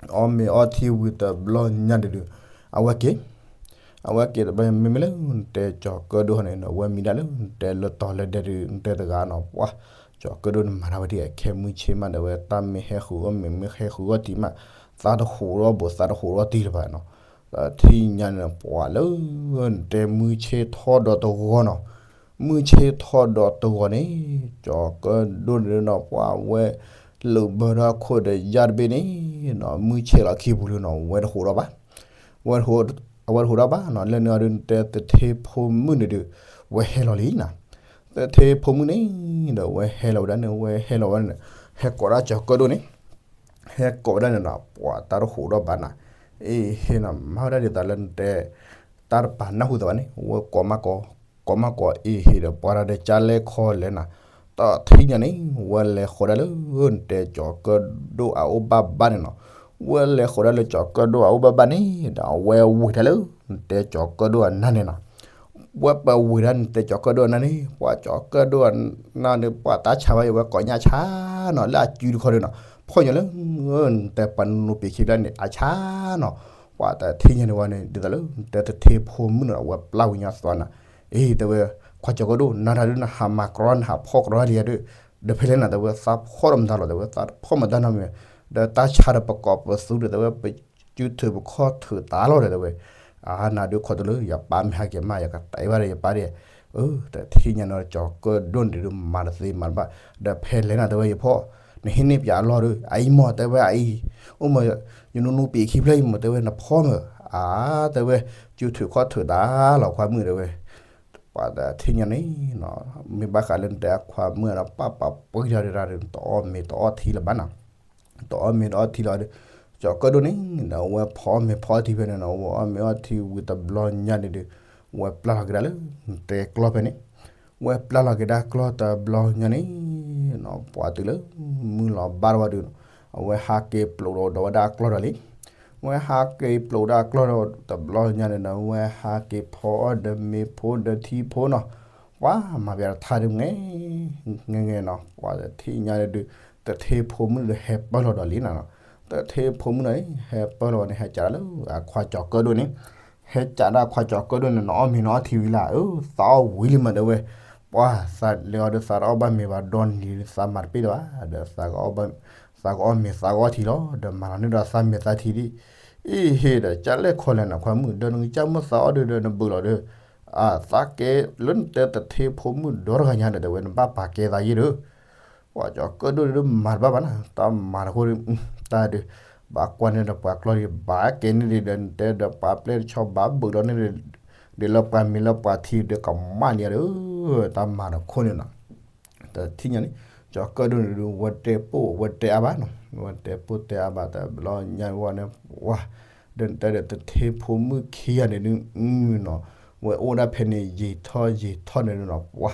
အီၣ်မ့ၤအီထံဝံၤတဘျီညါန့ၣ်ဒုး အဝဲက့ၤ အဝဲက့ၤတဘျီညါ မ့မ့ၢ်လၢနတဲကၠီၤကၢၣ်ဒိၣ်ဟီန့ၣ်နီၤ ဝဲမံဒၣ်လၢနတဲလၢတီၤလၢဒဲဒုး နတဲတဂၤနီၤ ပှၤ ကၠီၤကၢၣ်ဒိၣ်န့ၣ်မၤတၢ်ဝဲဒ်အခဲမုၢ်ဆ့ၣ်မးဒီး ဝဲတၢ်မ့ၢ်ဟဲဃုအီၣ်မ့ၤ မ့ၢ်ဟဲဃုအီၣ်ထံမး သးတဟူးထီၣ်ဘိး သးတဟူးထီၣ်တံၢ်လၢၤဘၣ်နီၤ, တထံၣ်ညါန့ၣ် ပှၤလၢ နတဲမုၢ်ဆ့ၣ်ထီၣ်ဒီးတဂီၤနီၤ, မုၢ်ဆ့ၣ်ထီၣ်ဒီးတဂီၤန့ၣ် ကၠီၤကၢၣ်ဒိၣ်န့ၣ်နီၤ ပှၤဝဲ လုးဘၢထီၣ်ခိၣ်ဒီးယၢ်တဘ့ၣ်န့ၣ်နီၤ မုၢ်ဆ့ၣ်လီၤခံပူၤလၢနီၤ ဝဲတဟူးထီၣ်ဘၣ် ဝဲတဟူးထီၣ်ဘၣ်နီၤ လၢန့ၣ်အီၤဒုး နတဲသထ့ဖိမုၣ်န့ၣ်ဒုး ဝဲဟဲလီၤလံနီၤ, သထ့ဖိမုၣ်န့ၣ်ဒီး ဝဲဟဲလီၤဝဲဒၣ်န့ၣ် ဝဲဟဲလီၤဝဲဒၣ်န့ၣ် ဟဲကိးဒၣ်ကၠီၤကၢၣ်ဒိၣ်န့ၣ် ဟဲကိးဝဲဒၣ်န့ၣ်နီၤ ပှၤတၢ်တဟူးထီၣ်ဘၣ်နၤ, အ့ၣ် ဟ့ၣ်နီၤ မၤဝဲဒၣ်ဒ်သိးလၢနတဲ တၢ်တပာ်နၢ်ဟူသးဘၣ်န့ၣ် ဝဲကိးမးကိး ကိးမးကိး အ့ၣ် ဟ့ၣ်ဒီးပှၤတၢ်ဒီးကၢ်လဲၢ်ခီလဲၣ်နၤ, တထံၣ်ညါန့ၣ် ဝဲလဲၤဃီၤဒၣ်လၢ နတဲကၠီၤကၢၣ်ဒိၣ်အအိၣ်ဘၣ်ဘၣ်န့ၣ်နီၤ, ဝဲလဲၤဃီၤဒၣ်လၢကၠီၤကၢၣ်ဒိၣ်အအိၣ်ဘၣ်ဘၣ်န့ၣ်ဒီး အဝဲဝ့ၤတၢ်လၢ နတဲကၠီၤကၢၣ်ဒိၣ်အနၢ်န့ၣ်နီၤ ဝဲပဝ့ၤဒၣ်နတဲကၠီၤကၢၣ်ဒိၣ်အနၢ်န့ၣ် ပှၤကၠီၤကၢၣ်ဒိၣ်အနၢ်န့ၣ် ပှၤတၢ်ဆါဘၣ်ယံၤ ဝဲကိးညၣ်ဆါနီၤ လၢအစုတခီဒုးနီၤ ဖီၣ်ညီလၢ နတဲပှၤနူပံၤခံဘျၣ်န့ၣ် အဆါနီၤ ပှၤတထံၣ်ညါန့ၣ်ဝဲန့ၣ် ဒ်သိးလၢ တဲတထ့ဖိမုၣ်န့ၣ် အဝဲပျၢ်ဝံၤညါသွါနၤ, အ့ တဲဝဲ, ခွါကၠီၤကၢၣ်ဒိၣ် နၤတၢ်ဒုးနဟးမၤကြီ နဟးဖီၣ်ကြီလံယၤဒုး, ဒီးဖဲလဲၣ်နၤ တဲဝဲ သးဖီၣ်ဒီးမတၤလီၤ တဲဝဲ သးဖီၣ်မတၤနီတမံၤ, ဒီးတၢ်ဆါဒီးပကိးပသူဒီး တဲဝဲ ပစုထုးပခီၣ်ထုးသးလီၤဒီး တဲဝဲ အါ နၤဒုးခိးတလၢ ယပၢ်မ့ၢ်ဟဲက့ၤမး ယကတဲဘၣ်ဒီးယပၢ်ဒီး, အၢ တထံၣ်ညါန့ၣ် ကၠီၤကၢၣ်ဒိၣ်န့ၣ်ဒုး မၤတသ့မၤတဘၣ်, ဒီးဖဲလဲၣ်နၤ တဲဝဲ ယဖီၣ်, နဟံးန့ၢ်ပၠးအလီၢ်ဒီး အအံၤမ့ၢ် တဲဝဲ အအံၤ, အိၣ်မ့ၢ် ယနူနူပံာ်ခံဖျၢၣ်အံၤမ့ၢ် တဲဝဲ နဖီၣ်မ့ၢ်, အါ တဲဝဲ, စုထုးခီၣ်ထုးသးလီၤ ခွါမုၣ် တဲဝဲ, ပှၤတထံၣ်ညါန့ၣ် မ့ၢ်ဘၣ်ဃးလၢနတဲအခွါမုၣ်ဒီး ပၢ်ပာ်ပှဲၤထီၣ်ဒၣ် တအီၣ်မ့ၤတအီထံလၢၤဘၣ်နီၤ, တအီၣ်မ့ၤတအီထံလၢၤဒီး ကၠီၤကၢၣ်ဒိၣ်န့ၣ် ဒီးအဝဲဖီၣ်မ့ၤဖီၣ်ထံဖဲန့ၣ်နီၤ, အဝဲအီၣ်မ့ၤအီထံဝံၤတဘျီညါန့ၣ်ဒီး ဝဲပျၢ်လီၤက့ၤဒၣ်လၢ တဲကျီၢ်ဖဲန့ၣ်, ဝဲပျၢ်လီၤက့ၤဒၣ်ကျီၢ်တဘျီညါန့ၣ် ပှၤတုၤလၢ မုၢ်လီၤဘၣ်ထီၣ်ဝဲဒီး အဝဲဟးက့ၤပျိးဒီးဝဲဒၣ်ကျီၢ်ဒီးလံ, ဝဲဟးက့ၤပျိးဒၣ်ကျီၢ်ဒီးတဘျီညါန့ၣ်ဒီး ဝဲဟးက့ၤဖီအီၣ်ဒီးမ့ၤဖိဒီးထံဖိနီၤ, ပှၤမၤပၠးတထါဒုး ငဲ ငဲ ငဲနီၤ, ပှၤတထံၣ်ညါန့ၣ်ဒုး တထ့ဖိမုၣ်ဒီးဟဲပၢၢ်လီၤဒီးလံနီၤ, တထ့ဖိမုၣ်န့ၣ် ဟဲပၢၢ်လီၤန့ၣ် ဟဲကးလၢအခွါကၠီၤကၢၣ်ဒိၣ်န့ၣ်, ဟဲကးဒၣ်ခွါကၠီၤကၢၣ်ဒိၣ်န့ၣ် နအီၣ်မ့ၤနအီထံဝံၤလၢ်, အၢ သးအီၣ်ဝံၤလံမး တဲဝဲ, ပှၤသးလဲၤအီၤဒီး သးတအီၣ်ဘၣ်မ့ၤဘၣ်ဒီနံၤ သးမၤတပ့ၢ်လၢၤဘၣ်ဒီး သးကအီၣ်မ့ၤသးကအီထံလီၤ, ဒီးမၤလီၤန့ၢ်ဒီးသးမဲာ်သးထံလံ, အ့ဟ့ဒီး ကၢ်လဲၣ်ခီလဲၣ်နခွါမုၣ် ဒီးနကစၢ်မုၣ်သးအီၣ်ဒုးဒီးနဘုးလီၤဒီး, အသးကဲလၢနတဲတထ့ဖိမုၣ်ဒီတဂၤညါဒီး တဲဝဲ နဘၣ်ပာ်ကဲသးယ့ၢ်ဒီး ပှၤကၠီၤကၢၣ်ဒိၣ်ဒုးမၤတဘၣ်ဘၣ်နီၤ, တၢ်မၤတဃိဒီး တၢ်ဒုး ဘၣ်ကွၢ်န့ၢ်ဒီးပှၤကျီၢ်ဒီး ဘၣ်ကဲန့ၢ်ဒံးဒီး နတဲဒီးပှၤပျဲၢ်တဆီဘၣ်ဘုးလီၤန့ၢ်ဒံး ဒ်လၢပှၤမ့ၤလၢပှၤထံဒုးကမၣ်န့ၢ်ဒီး တၢ်မၤတခိၣ်န့ၣ်နီၤ, တထံၣ်ညါန့ၣ် ကၠီၤကၢၣ်ဒိၣ်န့ၣ်ဒုး ဝဲတဲပိၢ်ဝဲတဲအါဘၣ်နီၤ, ဝဲတဲပိၢ်တဲအါဘၣ်တဘျီညါဝဲန့ၣ် ပှၤ ဒီးနတဲဒီးတထ့ဖိမုၣ်ခံဂၤန့ၣ်ဒုးနီၤ, ဝဲအိၣ်ဒၣ်ဖဲန့ၣ် ယံာ်ထီၣ်ယံာ်ထီၣ်န့ၣ်ဒုးနီၤ ပှၤ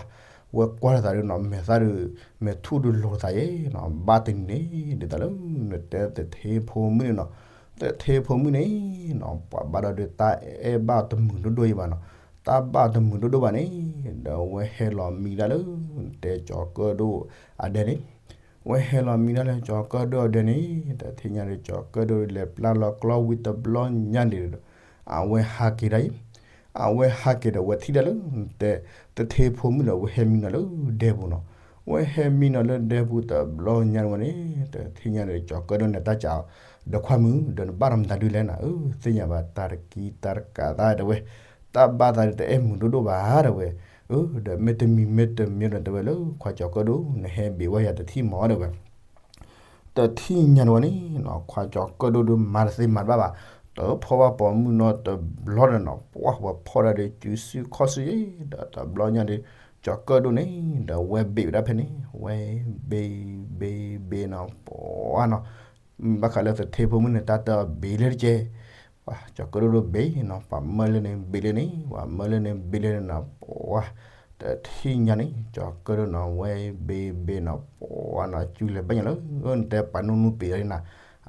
ဝဲကွၢ်လိာ်သးဒုးနီၤ မဲာ်သၣ်ဒုး မဲာ်ထူၣ်ဒုးလိာ်သးယဲနီၤ, ဘၣ်တနံၤန့ၣ် ဒ်သိးလၢ နတဲတထ့ဖိမုၣ်န့ၣ်နီၤ, တထ့ဖိမုၣ်န့ၣ်နီၤ ပှၤဘၣ်ဒီးဒုးတၢ်အဲၣ်ဘၣ်တမုာ်ဒိၣ်ဒိၣ်ယံၤဘၣ်နီၤ, တၢ်ဘၣ်တမုာ်ဒိၣ်ဒိၣ်ဘၣ်န့ၣ် ဒီးဝဲဟဲလီၤမံဒၣ်လၢ နတဲကၠီၤကၢၣ်ဒိၣ်အဒဲန့ၣ် ဝဲဟဲလီၤမံဒၣ်လၢကၠီၤကၢၣ်ဒိၣ်အဒဲန့ၣ် တထံၣ်ညါဒီး ကၠီၤကၢၣ်ဒိၣ်လဲၤပျၢ်လီၤကျီၢ်ဝံၤတဘျီညါန့ၣ်ဒီး အဝဲဟးက့ၤဒၣ်အံၤ, အဝဲဟးက့ၤဒီး ဝဲထံၣ်ဒၣ်လၢ နတဲ တထ့ဖိမုၣ်ဒီး ဝဲဟဲမံနီၤလၢဒဲပူၤနီၤ, ဝဲဟဲမံနီၤလၢဒဲပူၤတဘျီညါန့ၣ်ဝဲန့ၣ် တထံၣ်ညါဒီး ကၠီၤကၢၣ်ဒိၣ်န့ၣ် တၢ်ကးအီၤ ဒီးခွါမုၣ် ဒီးနဘၣ်ဒီးမတၤဒုးလဲၣ်နၤ, အၢ သ့ၣ်ညါဘၣ်တၢ်တကံတၢ်တကးသးတဲဝဲ, တၢ်ဘၣ်သးဒုးတအဲၣ်မုာ်ဒိၣ်ဒိၣ်ဘၣ်တဲဝဲ, အၢ ဒီးမ့တမံၤမ့တမံၤဒီးတဲဝဲလၢ ခွါကၠီၤကၢၣ်ဒိၣ် နဟဲဘ့ၣ်ဝဲယၤတထံၣ်မးတဲဝဲ တထံၣ်ညါန့ၣ်ဝဲန့ၣ်နီၤ ခွါကၠီၤကၢၣ်ဒိၣ်ဒုးမၤတသ့မၤတဘၣ်ဘၣ်, တဖီၣ်ဘၣ်ပိာ်မုၣ်နီတဘျီဒီးနီၤ ပှၤဝဲဖီၣ်ဒၣ်ဒီးစုစုခီၣ်စုယဲ ဒီးတဘျီညါဒီး ကၠီၤကၢၣ်ဒိၣ်န့ၣ် ဒီးဝဲဘ့ၣ်ဝဲဒၣ်ဖဲန့ၣ် ဝဲဘ့ၣ်ဘ့ၣ်ဘ့ၣ်နီၤ ပှၤနီၤ ဘၣ်ဃးလၢတထ့ဖိမုၣ်န့ၣ် တၢ်တဲအီၤဘ့ၣ်လၢတကဲ ပှၤကၠီၤကၢၣ်ဒိၣ်ဒုးဘ့ၣ်နီၤ ပှၤမၢလၢန့ၣ်ဘ့ၣ်လၢန့ၣ် ပှၤမၢလၢန့ၣ်ဘ့ၣ်လၢန့ၣ်နီၤ ပှၤ တထံၣ်ညါန့ၣ် ကၠီၤကၢၣ်ဒိၣ်နီၤ ဝဲဘ့ၣ်ဘ့ၣ်နီၤ ပှၤနီၤ စုလဲၤဘၣ်ညါလၢ နတဲပှၤနူနူပံာ်အီၤန့ၣ်နၤ,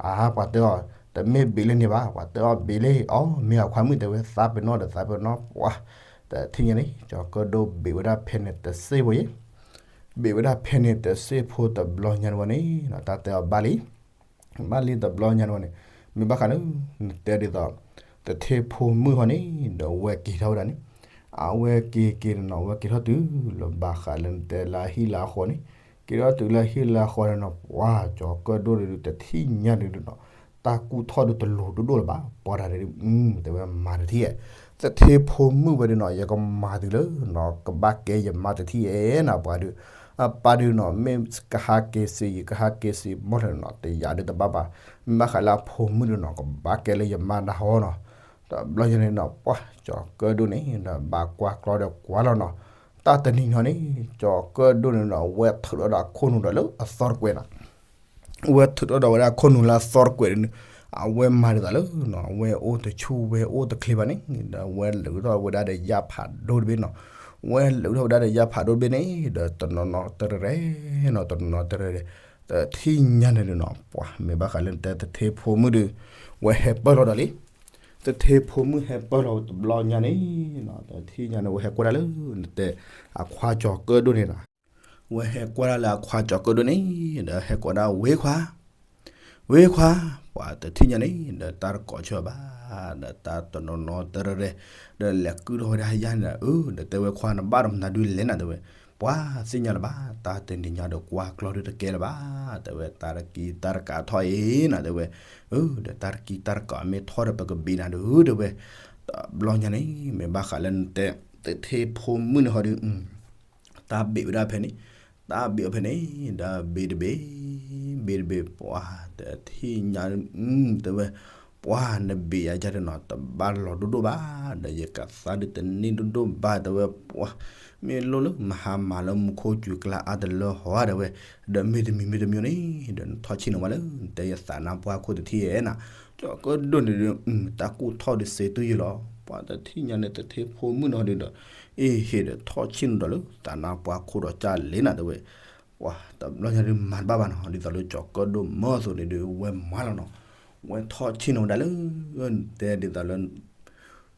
အါ ပှၤတဲအီၤ တမ့ၢ်ဘ့ၣ်လၢန့ၣ်ဘၣ် ပှၤတဲအီၤဘ့ၣ်လၢ အီ မ့ၢ်အခွါမုၣ်တဲဝဲ သးပ့ၤနီၣ်ဒီးသးပ့ၤနီၣ် ပှၤ တထံၣ်ညါန့ၣ် ကၠီၤကၢၣ်ဒိၣ်ဘ့ၣ်ဝဲဒၣ်ဖဲန့ၣ်တစ့ၢ်ဖိယဲ ဘ့ၣ်ဝဲဒၣ်ဖဲန့ၣ်တစ့ၢ်ဖိတဘျီညါန့ၣ်ဝဲန့ၣ် တၢ်တဲအီၤဘၣ်လံ ဘၣ်လံတဘျီညါန့ၣ်ဝဲန့ၣ် မ့ၢ်ဘၣ်ဃးလၢ နတဲဒ်သိး တထ့ဖိမုၣ်ဟီန့ၣ် ဒီးဝဲက့ၤထီၣ်ဝဲဒၣ်န့ၣ် အဝဲက့ၤက့ၤန့ၣ်နီၤ အဝဲက့ၤထီၣ်တုၤလၢဘၣ်ဃးလၢနတဲလၢဟံၣ်လၢဃီန့ၣ် က့ၤထီၣ်တုၤလၢဟံၣ်လၢဃီန့ၣ်နီၤ ပှၤကၠီၤကၢၣ်ဒိၣ်န့ၣ်ဒုး တထံၣ်ညါန့ၣ်ဒုးနီၤ တၢ်ကူၣ်ထီၣ်ဒုးတလိၤဒိၣ်ဒိၣ်လၢၤဘၣ် ပှၤတၢ်န့ၣ်ဒုး တဲဝဲမၤတထံၣ်အဲ တထ့ဖိမုၣ်ဝဲဒၣ်နီၤ ယကမၤတုၤလၢနီၤ ကဘၣ်ကဲယမါတထံၣ်အဲနီၤ ပှၤဒုး အပၢ်ဒုးနီၤ မ့ၢ်ကဟးက့ၤစ့ၢ် ယကဟးက့ၤစ့ၢ်ဘီၣ်လဲၣ်နီၤ တယာ်ဒုးတဘၣ်ဘၣ် မ့ၢ်ဘၣ်ဃးလၢအဖိမုၣ်ဒုးနီၤ ကဘၣ်ကဲလၢယမါတၢ်ဟီနီၤ တဘျီညါန့ၣ်နီၤ ပှၤကၠီၤကၢၣ်ဒိၣ်န့ၣ် ဒီးဘၣ်ကွၢ်ကျီဒီးကွၢ်လီၤနီၤ တၢ်တနံၤနီၤန့ၣ် ကၠီၤကၢၣ်ဒိၣ်န့ၣ်ဒီး အဝဲထုးထီၣ်ဒီးအခိၣ်နူာ်ဒီးလၢအသီတကွဲးနီၤ ဝဲထုးထီၣ်ဒီးဝဲဒၣ်ခိၣ်နူာ်လၢအသီတကွဲးန့ၣ် အဝဲမၤဒ်သိးလၢနီၤ အဝဲအိၣ်တဆူၣ်ဝဲအိၣ်တချ့ဘၣ်န့ၣ် ဒီးအဝဲလုးထီၣ်ဝဲဒၣ်ဒီးယၣ်ဖးဒိၣ်တဘ့ၣ်နီၤ ဝဲလုးထီၣ်ဝဲဒၣ်ဒီးယၣ်ဖးဒိၣ်တဘ့ၣ်န့ၣ် ဒီးတနီၤနီၤတရဲၣ်နီၤ တနီၤနီၤတရဲၣ် တထံၣ်ညါန့ၣ်ဒုးနီၤ ပှၤမ့ၢ်ဘၣ်ဃးလၢနတဲတထ့ဖိမုၣ်ဒုး ဝဲဟဲပၢၢ်လီၤဒီးလံ တထ့ဖိမုၣ်ဟဲပၢၢ်လီၤတဘျီညါန့ၣ်နီၤ တထံၣ်ညါန့ၣ် ဝဲဟဲကွၢ်ဒၣ်လၢ နတဲ အခွါကၠီၤကၢၣ်ဒိၣ်န့ၣ်နီၤ ဝဲဟဲကွၢ်ဒၣ်လၢအခွါကၠီၤကၢၣ်ဒိၣ်န့ၣ် ဒီးဟဲကိးဒၣ် ဝ့ခွါ ဝ့ခွါ ပှၤတထံၣ်ညါန့ၣ် ဒီးတၢ်တကိးဆၢဘၣ်, ဒီးတၢ်တနီၤနီၤတရဲၣ်ရဲၣ်, ဒီးလဲၤကုၢ်ထီၣ်ဝဲဒၣ်ယါန့ၣ်ဒီး အၢ ဒီးတဲဝဲခွါနဘၣ်ဒီးမနုၤဒုလဲၣ်နၤတဲဝဲ, ပှၤသ့ၣ်ညါလၢၤဘၣ်, တၢ်တနံၤညါဒီးကွၢ်ကျီၢ်ဒုတကဲလၢၤဘၣ်, တဲဝဲတၢ်တကံတၢ်တကးထီၣ်အံၤနၤတဲဝဲ, အၢ ဒီးတၢ်တကံတၢ်တကးမ့ၢ်ထီၣ်ဒီးပကဘ့ၣ်နၤဒုတဲဝဲ, တဘျီညါန့ၣ် မ့ၢ်ဘၣ်ဃးလၢနတဲ သထ့ဖိမုၣ်န့ၣ်ဟီဒီး တၢ်ဘ့ၣ်ဝဲဒၣ်ဖဲန့ၣ်, တၢ်ဘ့ၣ်အီၤဖဲန့ၣ်, ဒီးဘ့ၣ်တဘ့ၣ်, ဘ့ၣ်တဘ့ၣ်, ပှၤတထံၣ်ညါ, တဲဝဲ, ပှၤနဘ့ၣ်ယၤယၤဒီးနီၤ တဘၣ်လီၤဒိၣ်ဒိၣ်ဘၣ်, ဒီးယကသါဒုးတန့ၢ်ဒိၣ်ဒိၣ်ဘၣ်, တဲဝဲ, ပှၤ မ့ၢ်လိၣ်လၢမဟါမၤလၢမူခိၣ်စူၤကျါအါတလၢဟီဧါ တဲဝဲ, ဒီးမ့ၢ်တမံၤမ့ၢ်တမံၤန့ၣ်, ဒီးနထီၣ်ဆ့ၣ်နီၤဝဲလၢ နတဲယသးနါပှၢ်ခိၣ်တထံၣ်ဧဲနၤ, ကၠီၤကၢၣ်ဒိၣ်န့ၣ်ဒီး တၢ်ကူၣ်ထီၣ်ဒီးစ့တုၤယံၤလီၤ, ပှၤတထံၣ်ညါန့ၣ် သထ့ဖိမုၣ်န့ၣ်ဟီဒီး အ့ဟ့ၣ်ဒီးထီၣ်ဆ့ၣ်နီၤဒီးလၢ သးနါပှၢ်ခိၣ်ဒီးကၢ်လ့နၤတဲဝဲ, ပှၤတဘျီညါဒုးမၤတဘၣ်ဘၣ်နီၤ, ဒ်သိးလၢကၠီၤကၢၣ်ဒိၣ်မၢအသိးန့ၣ်ဒုး ဝဲမၤလီၤနီၤ, ဝဲထီၣ်ဆ့ၣ်နီၤဝဲဒၣ်လၢ တဲဒ်သိးလၢ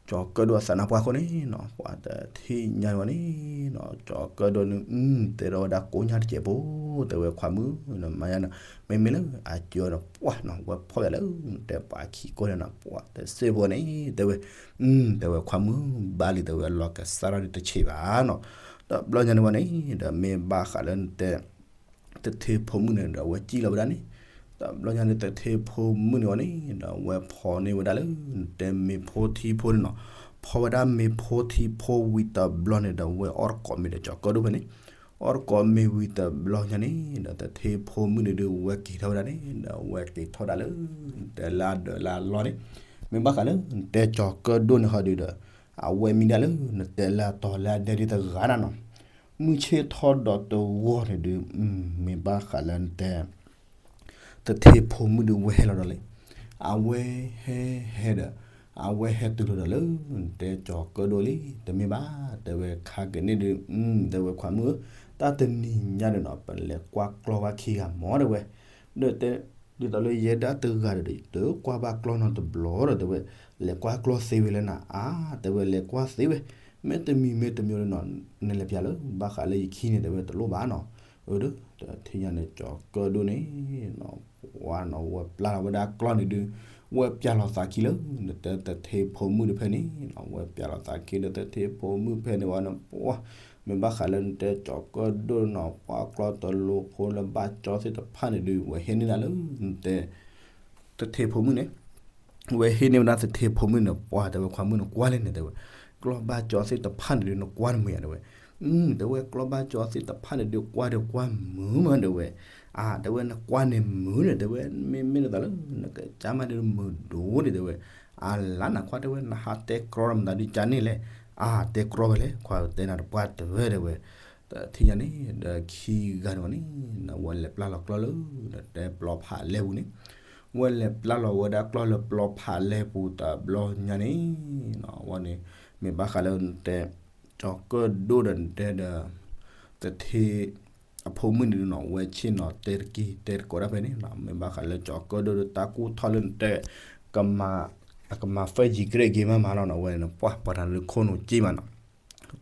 ကၠီၤကၢၣ်ဒိၣ်အသးနါပှၢ်ခိၣ်န့ၣ်နီၤ, ပှၤတထံၣ်ညါဝဲန့ၣ်နီၤ, ကၠီၤကၢၣ်ဒိၣ်န့ၣ် တဲထီၣ်ဝဲဒၣ်ကိးညါတစဲးဖိ, တဲဝဲခွါမုၣ် နမၤယါနီၤ, မ့မ့ၢ်လၢအကၠီၤဒီး ပှၤနီၤ ဝဲဖီၣ်ယၤလၢ တဲပှၤခံကိးန့ၣ်နီၤ, ပှၤတစဲးဖိန့ၣ် တဲဝဲ, တဲဝဲခွါမုၣ်ဘၣ်လံ တဲဝဲလီၤကစၢ်ထီၣ်ဒုးတဆံးဘၣ်နီၤ, တဘျီညါန့ၣ်ဝဲန့ၣ် ဒီးမ့ၢ်ဘၣ်ဃးလၢနတဲ သထ့ဖိမုၣ်န့ၣ်ဒီး အဝဲစံၣ်လီၤဝဲဒၣ်န့ၣ်, တဘျီညါန့ၣ် သထ့ဖိမုၣ်န့ၣ်ဝဲန့ၣ် ဒီးအဝဲဖီၣ်န့ၢ်ဝဲဒၣ်လၢ နတဲမ့ၤဖိထံဖိန့ၣ်နီၤ, ဖီၣ်ဝဲဒၣ်မ့ၤဖိထံဖိဝံၤတဘျီန့ၣ်ဒီး အဝဲအီၣ်တကိးမ့ၤဒီးကၠီၤကၢၣ်ဒိၣ်ဖဲန့ၣ်, အီၣ်တကိးမ့ၤဝံၤတဘျီညါန့ၣ် ဒီးသထ့ဖိမုၣ်န့ၣ်ဒုး အဝဲက့ၤထီၣ်ဝဲဒၣ်န့ၣ် ဒီးအဝဲက့ၤထီၣ်ဒၣ်လၢ နတဲလၢအဒၢးလၢအလီၢ်န့ၣ်, မ့ၢ်ဘၣ်ဃးလၢ နတဲကၠီၤကၢၣ်ဒိၣ်န့ၣ်ဟီဒုးဒီး အဝဲမံဒၣ်လၢ နတဲလၢအတီၤလၢအဒဲဒ်တဂၤနၤနီၤ, မုၢ်ဆ့ၣ်ထီၣ်ဒီးတဂီၢ်န့ၣ်ဒုး မ့ၢ်ဘၣ်ဃးလၢနတဲ သထ့ဖိမုၣ်ဒုးဝဲဟဲလီၤဒီးလံ, အဝဲဟဲဟဲဒီး အဝဲဟဲတုၤလီၤဒီးလၢ နတဲကၠီၤကၢၣ်ဒိၣ်လံ, တမ့ၢ်ဘၣ် တဲဝဲခါက့ၤန့ၣ်ဒုး, တဲဝဲခွါမုၣ်ဧၢ, တၢ်တနံၤညါဒီးနီၤ ပလဲၤကွၢ်ကျီၢ်ဘၣ်ခံဂၤမၢ်တဲဝဲ, ဒီးတဲ ဒ်သိးလၢယဲဒၣ်တဂၤဒီး တကွၢ်ဘၣ်ကျီၢ်နီတဘျီဒီးတဲဝဲ, လဲၤကွၢ်ကျီၢ်သ့ဝဲလၢနၤ, အါ တဲဝဲလဲၤကွၢ်သ့ဝဲ, မ့တမံၤမ့တမံၤဒီးနီၤ နလဲၤပျၢ်လၢ ဘၣ်ဃးလၢယခံန့ၣ် တဲဝဲတလိၣ်ဘၣ်နီၤ, အၢ ဒီး တထံၣ်ညါန့ၣ် ကၠီၤကၢၣ်ဒိၣ်န့ၣ် ပှၤနီၤ ဝဲပျၢ်လီၤဝဲဒၣ်ကျီၢ်န့ၣ်ဒုး, ဝဲပျၢ်လီၤသးခံလၢ နတဲသထ့ဖိမုၣ်တဖဲန့ၣ်နီၤ, ဝဲပျၢ်လီၤသးခံလၢသထ့ဖိမုၣ်ဖဲန့ၣ်ဝဲနီၤ, ပှၤ မ့ၢ်ဘၣ်ဃးလၢနတဲကၠီၤကၢၣ်ဒိၣ်နီၤ ပှၤကျီၢ်တလိၤဖိလၢဘၣ်ကၠီသ့ၣ်တဖၣ်န့ၣ်ဒုး ဝဲဟ့ၣ်န့ၢ်ဒၣ်လၢ နတဲ သထ့ဖိမုၣ်န့ၣ်, ဝဲဟ့ၣ်န့ၢ်ဝဲဒၣ်သထ့ဖိမုၣ်န့ၣ် ပှၤတဲဝဲခွါမုၣ်န့ၣ်ကွၢ်လဲၣ်န့ၣ်တဲဝဲ, ကျီၢ်ဘၣ်ကၠီသ့ၣ်တဖၣ်န့ၣ်ဒုး နကွၢ်တမုာ်ယါတဲဝဲ, တဲဝဲကျီၢ်ဘၣ်ကၠီသ့ၣ်တဖၣ်န့ၣ်ဒုး ကွၢ်ဒီးကွၢ်မုာ်မးတဲဝဲ, အါ တဲဝဲနကွၢ်န့ၣ်မုာ်န့ၣ် တဲဝဲ မ့မ့ၢ်နသးလၢ နကစၢ်မးဒုးမုာ်ဒိၣ်န့ၣ်တဲဝဲ, အါလါနခွါတဲဝဲ နဟးတဲကြီဒီးမတၤဒုးကၢ်န့ၣ်လဲၣ်, အါ တဲကြီဝဲလဲၣ် ခွါတဲနၤတပှၢ်တဝဲတဲဝဲ, တထံၣ်ညါန့ၣ် ဒီးခံဂၤန့ၣ်ဝဲန့ၣ် ဝဲလဲၤပျၢ်လီၤကျီၢ်လၢ နတဲပျီဖးလဲၢ်ပူၤန့ၣ်, ဝဲလဲၤပျၢ်လီၤဝဲဒၣ်ကျီၢ်လၢပျီဖးလဲၢ်ပူၤတဘျီညါန့ၣ်, ဝဲန့ၣ် မ့ၢ်ဘၣ်ဃးလၢနတဲ ကၠီၤကၢၣ်ဒိၣ်ဒီးနတဲဒီး သထ့ အဖိမုၣ်န့ၣ်နီၤ ဝဲဆ့ၣ်နီၤတဲတက့ၢ်တဲတကိးဒၣ်ဖဲန့ၣ်နီၤ, မ့ၢ်ဘၣ်ဃးလၢကၠီၤကၢၣ်ဒိၣ်ဒီးတၢ်ကူၣ်ထီၣ်လၢနတဲ ကမၤ အကမၤ first degree ဂ့ၤမးမးလီၤနီၤ, ဝဲန့ၣ်ပှၤပှၤတၢ်လၢခိၣ်နူာ်က့မးနီၤ,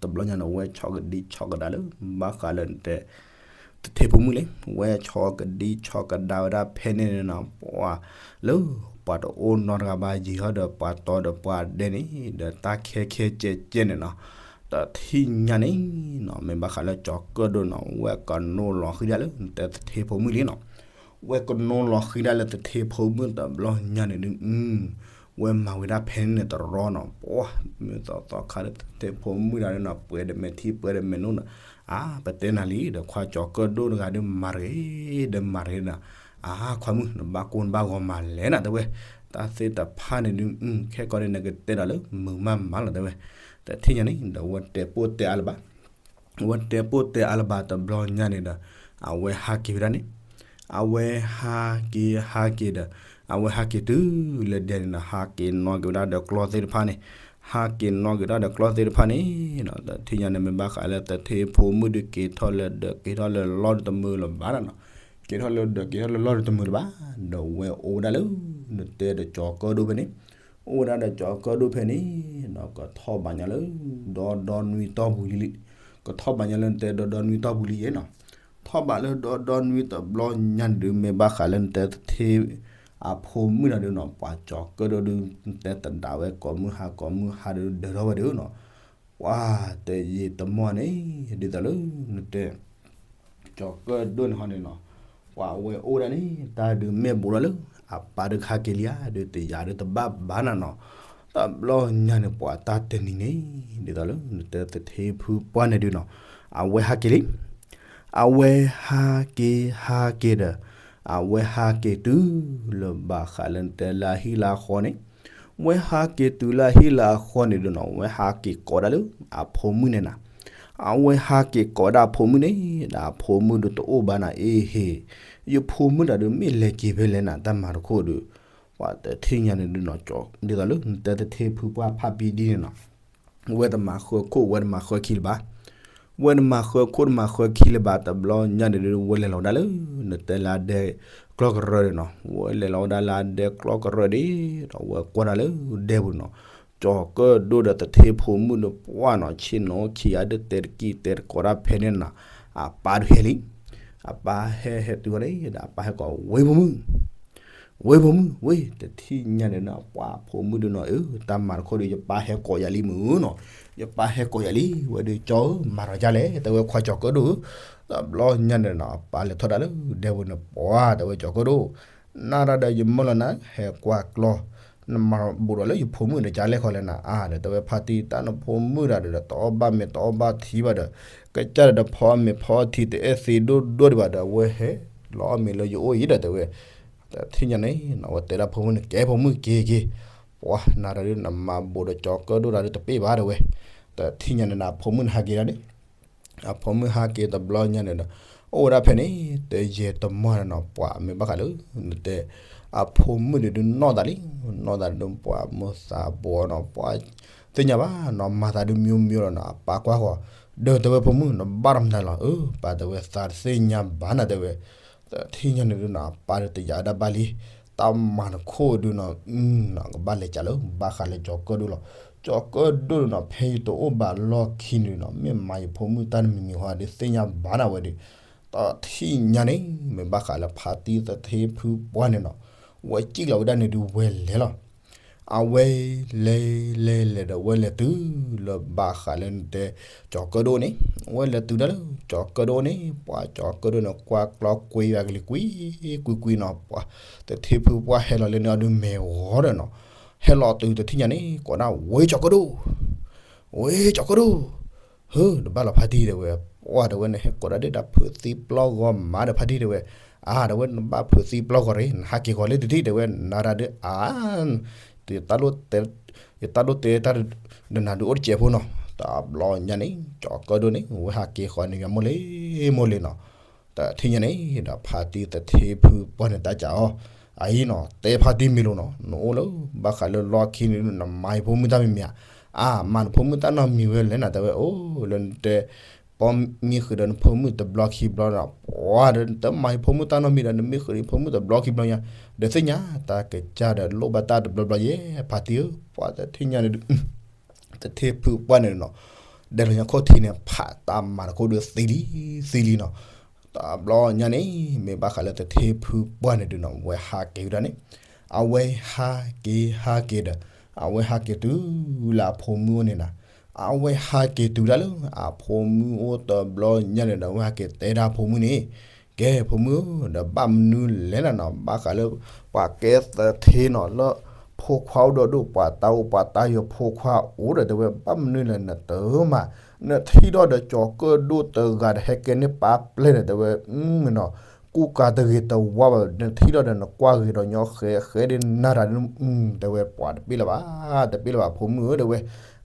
တဘျီညါန့ၣ် ဝဲဆီကဒံဆီကဒါလၢ ဘၣ်ဃးလၢနတဲ သထ့ဖိမုၣ်လံ, ဝဲဆီကဒံဆီကဒါဝဲဒၣ်ဖဲန့ၣ်န့ၣ်နီၤ, ပှၤလၢ ပှၤတအိၣ်နီတဂၤဘၣ်ယံၤဟီဒီး ပှၤတီဒီးပှၤဒဲးန့ၣ် ဒီးတၢ်ခဲခဲကဲကဲန့ၣ်နီၤ, တထံၣ်ညါန့ၣ်နီၤ မ့ၢ်ဘၣ်ဃးလၢကၠီၤကၢၣ်ဒိၣ်နီၤ ဝဲကနိလီၤဃံဒၣ်လၢနတဲသထ့ဖိမုၣ်လံနီၤ, ဝဲကနိလီၤဃံဒၣ်လၢသထ့ဖိမုၣ်တဘျီညါန့ၣ်ဒုး ဝဲမၤဝဲဒၣ်ဖဲန့ၣ်န့ၣ်တရီနီၤ, ပှၤ မ့ၢ်သီသီခါလၢသထ့ဖိမုၣ်ဒၣ်န့ၣ်နီၤ ပှဲၤဒီးမဲာ်ထံပှဲၤဒီးမဲာ်နိနီၤ, အါ ပတဲနၤလံ ဒီးခွါကၠီၤကၢၣ်ဒိၣ်တဂၤဒုးမၤတဂ့ၤ ဒီးမၤတဂ့ၤနီၤ, အါ ခွါမုၣ် နဘၣ်ကိၢ်နဘၣ်ဂီၤမၤလဲၣ်နၤတဲဝဲ, တၢ်သ့ၣ်တဖၣ်န့ၣ်ဒုး ခဲကီန့ၣ် နကတဲဒီးလၢမုာ်မးမးလီၤတဲဝဲ, တထံၣ်ညါန့ၣ် ဒီးဝဲတဲပိၢ်တဲအါလၢၤဘၣ် ဝဲတဲပိၢ်တဲအါလၢၤဘၣ်တဘျီညါန့ၣ်ဒီး အဝဲဟးက့ၤဝဲဒၣ်န့ၣ်, အဝဲဟးက့ၤဟးက့ၤဒီး အဝဲဟးက့ၤတုၤလၢဒဲးန့ၣ်ဒီး ဟးက့ၤနီၣ်က့ၤဝဲဒၣ်ဒီးကျီၢ်သ့ၣ်တဖၣ်န့ၣ်, ဟးက့ၤနီၣ်က့ၤဝဲဒၣ်ဒီးကျီၢ်သ့ၣ်တဖၣ်န့ၣ်နီၤ, တထံၣ်ညါန့ၣ် မ့ၢ်ဘၣ်ဃးလၢသထ့ဖိမုၣ်ဒုးက့ၤထီၣ်လၢဒီးက့ၤထီၣ်လၢလီၢ်ဒီးတမုာ်လၢၤဘၣ်နီၤ, က့ၤထီၣ်လၢဒီးက့ၤထီၣ်လၢလီၢ်ဒီးတမုာ်လၢၤဘၣ်, ဒီးဝဲအိၣ်ဝဲဒၣ်လၢ နတဲဒီးကၠီၤကၢၣ်ဒိၣ်ဖဲန့ၣ် အိၣ်ဝဲဒၣ်ဒီးကၠီၤကၢၣ်ဒိၣ်ဖဲန့ၣ်နီၤ, ကထီၣ်ဘးညါလၢ ဒီဒီနွံတီၢ်ပူၤလံ, ကထီၣ်ဘးညါလၢနတဲဒီဒီနွံတီၢ်ပူၤလံယဲနီၤ, ထီၣ်ဘးလၢဒီဒီနွံတဘျီညါန့ၣ်ဒုး မ့ၢ်ဘၣ်ဃးလၢနတဲသထ့ အဖိမုၣ်တဂၤဒုးနီၤ ပှၤကၠီၤကၢၣ်ဒိၣ်ဒုး တဲသဒၣ်ဝဲကိးမုၢ်ဟါကိးမုၢ်ဟါဒုးဒၢထီၣ်ဝဲဒုးနီၤ, ပှၤတယံာ်တမီၢ်န့ၣ် ဒ်သိးလၢနတဲ ကၠီၤကၢၣ်ဒိၣ်န့ၣ်ဟီန့ၣ်နီၤ, ပှၤဝဲအိၣ်ဒၣ်န့ၣ် တၢ်ဒုးမ့ၢ်ဘူးဒီးလၢ အပၢ်ဒုးကဟဲက့ၤလံဧါ ဒုးတယာ်ဒုးတဘၣ်ဘၣ်နၤနီၤ, တဘျီညါန့ၣ်ပှၤတၢ်တနံၤန့ၣ် ဒ်သိးလၢနတဲသထ့ဖုပှၢ်န့ၣ်ဒုးနီၤ, အဝဲဟးက့ၤလံ အဝဲဟးက့ၤဟးက့ၤဒီး အဝဲဟးက့ၤတုၤလၢဘၣ်ဃးလၢနတဲလၢအဟံၣ်လၢအဃီန့ၣ်, ဝဲဟးက့ၤတုၤလၢအဟံၣ်လၢအဃီန့ၣ်ဒုးနီၤ ဝဲဟးက့ၤကိးဒၣ်လၢအဖိမုၣ်န့ၣ်နၤ, အဝဲဟးက့ၤကိးဒၣ်အဖိမုၣ်န့ၣ် ဒီးအဖိမုၣ်ဒုးတအိၣ်ဘၣ်နၤ အ့ဟ့ၣ်, ယဖိမုၣ်တဂၤဒုးမ့ၢ်လဲၤက့ၤဖဲလဲၣ်နၤ တၢ်မၤတခိၣ်ဒုး, ပှၤတထံၣ်ညါန့ၣ်ဒုးနီၤ ဒ်သိးလၢနတဲသထ့ဖုပှၢ်ဖးပံဒ်န့ၣ်နီၤ ဝဲတမၤဃၢခိၣ် ဝဲတမၤဃၢခံလၢၤဘၣ်, ဝဲတမၤဃၢခိၣ်တမၤဃၢခံလၢၤဘၣ် တဘျီညါန့ၣ်ဒုး ဝဲလဲၤလီၤဝဲဒၣ်လၢ နတဲလၢအဒဲကျီၢ်ကရၢန့ၣ်နီၤ, ဝဲလဲၤလီၤဝဲဒၣ်လၢအဒဲကျီၢ်ကရၢန့ၣ်ဒီး ဝဲကွၢ်ဒၣ်လၢဒဲပူၤနီၤ, ကၠီၤကၢၣ်ဒိၣ်ဒီးသထ့ဖိမုၣ်ဒီးပှၢ်နီၤ ဆ့ၣ်နီၤခံဂၤဒုးတဲတကံၢ်တဲတကိးတၢ်ဖဲန့ၣ်နၤ, အပၢ်ဒုးဟဲလံ, အပၢ်ဟဲဟဲတုၤဃီန့ၣ်ဒီး အပၢ်ဟဲကိး ဝ့ၢ်ဖိမုၣ် ဝ့ၢ်ဖိမုၣ် ဝ့ၢ် တထံၣ်ညါန့ၣ်နီၤ ပှၤဖိမုၣ်ဒုးနီၤ အၢ တၢ်မၤတခိၣ်ဒီး ယပၢ်ဟဲကိးယၤလံမုၢ်နီၤ, ယပၢ်ဟဲကိးယၤလံ ဝဲဒုးကၠီဧၢ မၤထီၣ်ဒ်လဲၣ် တဲဝဲခွါကၠီၤကၢၣ်ဒိၣ်ဧၢ, တဘျီညါန့ၣ်နီၤ အပၢ်လဲၤထီၣ်ဒၣ်လၢဒဲပူၤန့ၣ် ပှၢ် တဲဝဲကၠီၤကၢၣ်ဒိၣ်, နၤတၢ်ဒီးယမၢလီၤနၤ ဟဲကွၢ်ကျီၢ် နမၤဘူးဒီးလၢယဖိမုၣ်ဒီး ကလဲၣ်ခီလဲၣ်နၤ အါ ဒီးတဲဝဲဖါတံၢ် တၢ်နဖိမုၣ်တဂၤဒီး တအီၣ်ဘၣ်မ့ၤတအီၣ်ဘၣ်ထံဘၣ်ဒီး ကစၢ်ဒီးတဖီအီၣ်မ့ၤဖီအီၣ်ထံ တအဲၣ်သ့ဒိၣ်ဒိၣ်ဒံးဘၣ်ဒီး အဝဲဟဲလီၤအီၣ်မ့ၤလၢယအိၣ်အံၤဒီး တဲဝဲ တထံၣ်ညါန့ၣ် အဝဲတဲဒၣ်ဖိမုၣ်န့ၣ် ကဲဖိမုၣ်က့ၤက့ၤ, ပှၤနၤတၢ်ဒုး နမၤဘူးဒီးကၠီၤကၢၣ်ဒိၣ်တၢ်ဒုးတပ့ၢ်ဘၣ်တဲဝဲ, တထံၣ်ညါန့ၣ် အဖိမုၣ်န့ၣ်ဟးက့ၤဒၣ်န့ၣ် အဖိမုၣ်ဟးက့ၤတဘျီညါန့ၣ်ဒီး အိၣ်ဝဲဒၣ်ဖဲန့ၣ် တယံာ်တမီၢ်န့ၣ်နီၤ ပှၤမ့ၢ်ဘၣ်ဃးလၢ နတဲ အဖိမုၣ်ဒုးဒုးနီၢ်သးလံ, နီၢ်သးဒုးပှၤမိၢ်သးဘှီနီၤ ပှၤသ့ၣ်ညါဘၣ်နီၤ မၤသးဒုးမံမံလီၤနီၤ အပၢ်ကွၢ်ဃီ ဒီးတဲဝဲဖိမုၣ် နဘၣ်ဒီးမတၤလီၤ အၢ ပၢ်တဲဝဲသးတသ့ၣ်ညါဘၣ်နၤတဲဝဲ, တထံၣ်ညါန့ၣ်ဒုးနီၤ အပၢ်ဒုးတယာ်ဒၣ်ဘၣ်လံ, တၢ်မၤတခိၣ်ဒုးနီၤ ကဘၣ်လဲၤကးလၢ ဘၣ်ဃးလၢကၠီၤကၢၣ်ဒိၣ်လီၤ, ကၠီၤကၢၣ်ဒိၣ်ဒုးနီၤ ဖဲယတအိၣ်ဘၣ်လီၢ်ခံန့ၣ်နီၤ မ့ၢ်မၤယဖိမုၣ်တၢ်တမံၤမံၤဃီဒုးသ့ၣ်ညါဘၣ်နၤဝဲဒုး, တထံၣ်ညါန့ၣ် မ့ၢ်ဘၣ်ဃးလၢဖါတံၢ်သထ့ဖုပှၢ်န့ၣ်နီၤ ဝဲစံၣ်လီၤဝဲဒၣ်န့ၣ်ဒုးဝဲလဲၤလီၤ အဝဲလဲၤလဲၤလဲၤဒီး ဝဲလဲၤတုၤလၢဘၣ်ဃးလၢနတဲ ကၠီၤကၢၣ်ဒိၣ်န့ၣ်, ဝဲလဲၤတုၤဒၣ်လၢ ကၠီၤကၢၣ်ဒိၣ်န့ၣ် ပှၤကၠီၤကၢၣ်ဒိၣ်န့ၣ် ကွၢ်ကျီကွ့ယၤကလံၤကွံကွံကွံနီၤ ပှၤသထ့ဖုပှၢ်ဟဲလီၤလၢန့ၣ်အီၤဒုးမဲာ်ဂီၤဒီးနီၤ, ဟဲလီၤတုၤတထံၣ်ညါန့ၣ် ကိးဒၣ် ဝ့ၢ်ကၠီၤကၢၣ်ဒိၣ် ဝ့ၢ်ကၠီၤကၢၣ်ဒိၣ်, ဟၢ တဘၣ်လီၤဖါတံၢ်တဲဝဲ, ပှၢ်တဲဝဲ နဟဲကိးဒၣ်ဒ်ဒီးဖုးသံပျီဂီၤမးဒီးဖါတံၢ်တဲဝဲ, အါ တဲဝဲ နဘၣ်ဖုးသံပျီဂီၤရ့ၣ် နဟးက့ၤဃီၤလၢတထံၣ်တဲဝဲ နၤတၢ်ဒုးအါ ယတၢ်ဒိၣ်တဲတၢ်ဒုးနၤဒုးအိၣ်တစဲးဖိနီၤ, တဘျီညါန့ၣ် ကၠီၤကၢၣ်ဒိၣ်န့ၣ် ဝဲဟးက့ၤဃီၤန့ၣ် ယမိၢ်လံမိၢ်လံနီၤ, တထံၣ်ညါန့ၣ်ဒီး ဖါတံၢ်သထ့ဖုပှၢ်န့ၣ် တၢ်ကးအီၤ, အအံၤနီၤ တဲဖါတံၢ်မံၤလိၤနီၤ နအိၣ်လၢဘၣ်ဃးလၢလီၢ်ခံန့ၣ် နမၤယဖိမုၣ်တၢ်မံၤမံၤဧါ, အါ မၤနဖိမုၣ်တၢ်နီတမံၤဝဲလဲၣ်နၤ တဲဝဲ အိၣ်လၢနတဲ ပှၤမ့ၢ်ဃုာ်ဒီးနဖိမုၣ်တဘျီခံဘျီဒီး ပှၤဒီးနတမၤယဖိမုၣ်တၢ်နီတမံၤဒီး နမ့ၢ်ဃုာ်ဒီးယဖိမုၣ်တဘျီခံဘျီညါ, ဒီးသ့ၣ်ညါ တၢ်ကစၢ်ဒီးလိၣ်ဘၣ်တၢ်တဘျီဘျီယဲ ဖါတံၢ်ဧၢ, ပှၤတထံၣ်ညါန့ၣ်ဒုး သထ့ဖုပှၢ်န့ၣ်နီၤ, ဒဲးလီၤညါခိၣ်ထံးန့ၣ် ဖးတၢ်မၤတခိၣ်ဒုးသံလံ သံလံနီၤ, တဘျီညါန့ၣ် မ့ၢ်ဘၣ်ဃးလၢသထ့ဖုပှၢ်န့ၣ်ဒုးနီၤ ဝဲဟးက့ၤဝဲဒၣ်န့ၣ်, အဝဲဟးက့ၤဟးက့ၤဒီး အဝဲဟးက့ၤတုၤလၢအဖိမုၣ်အိၣ်န့ၣ်နီၤ, အဝဲဟးက့ၤတုၤဒၣ်လၢအဖိမုၣ်အိၣ်တဘျီညါန့ၣ်ဒီး အဝဲဟးက့ၤတဲဒၣ်အဖိမုၣ်န့ၣ်, ကဲဖိမုၣ်ဧၢ, ဒီးဘၣ်မနုၤလဲၣ်နၤနီၤ, ဘၣ်ဃးလၢ ပှၤကဲသထ့နီၤ လၢဖိခွါအိၣ်ဒီးဒိၣ် ပှၤတၢ်အိၣ်ပှၤတၢ်ယီၤဖိခွါအိၣ်ဒီးတဲဝဲ ဘၣ်မနုၤလဲၣ်နတမၤ, နထံၣ်ထီၣ်ဒီးကၠီၤကၢၣ်ဒိၣ်တဂၤဒီးဟဲကဲန့ၢ်ပၢ်ပျဲၢ်ဒီးတဲဝဲ မ့ၢ်နီၤ ကူၣ်ကၤတဂ့ၤတဝါဘၣ်, နထံၣ်ထီၣ်ဒီးနကွၢ်ဂ့ၤဒီးညီဃဲဃဲဒ်နၤတၢ်ဒုး, တဲဝဲပှၤတပ့ၢ်လၢၤဘၣ်, တပ့ၢ်လၢၤဘၣ်ဖိမုၣ်ဧၢ တဲဝဲ,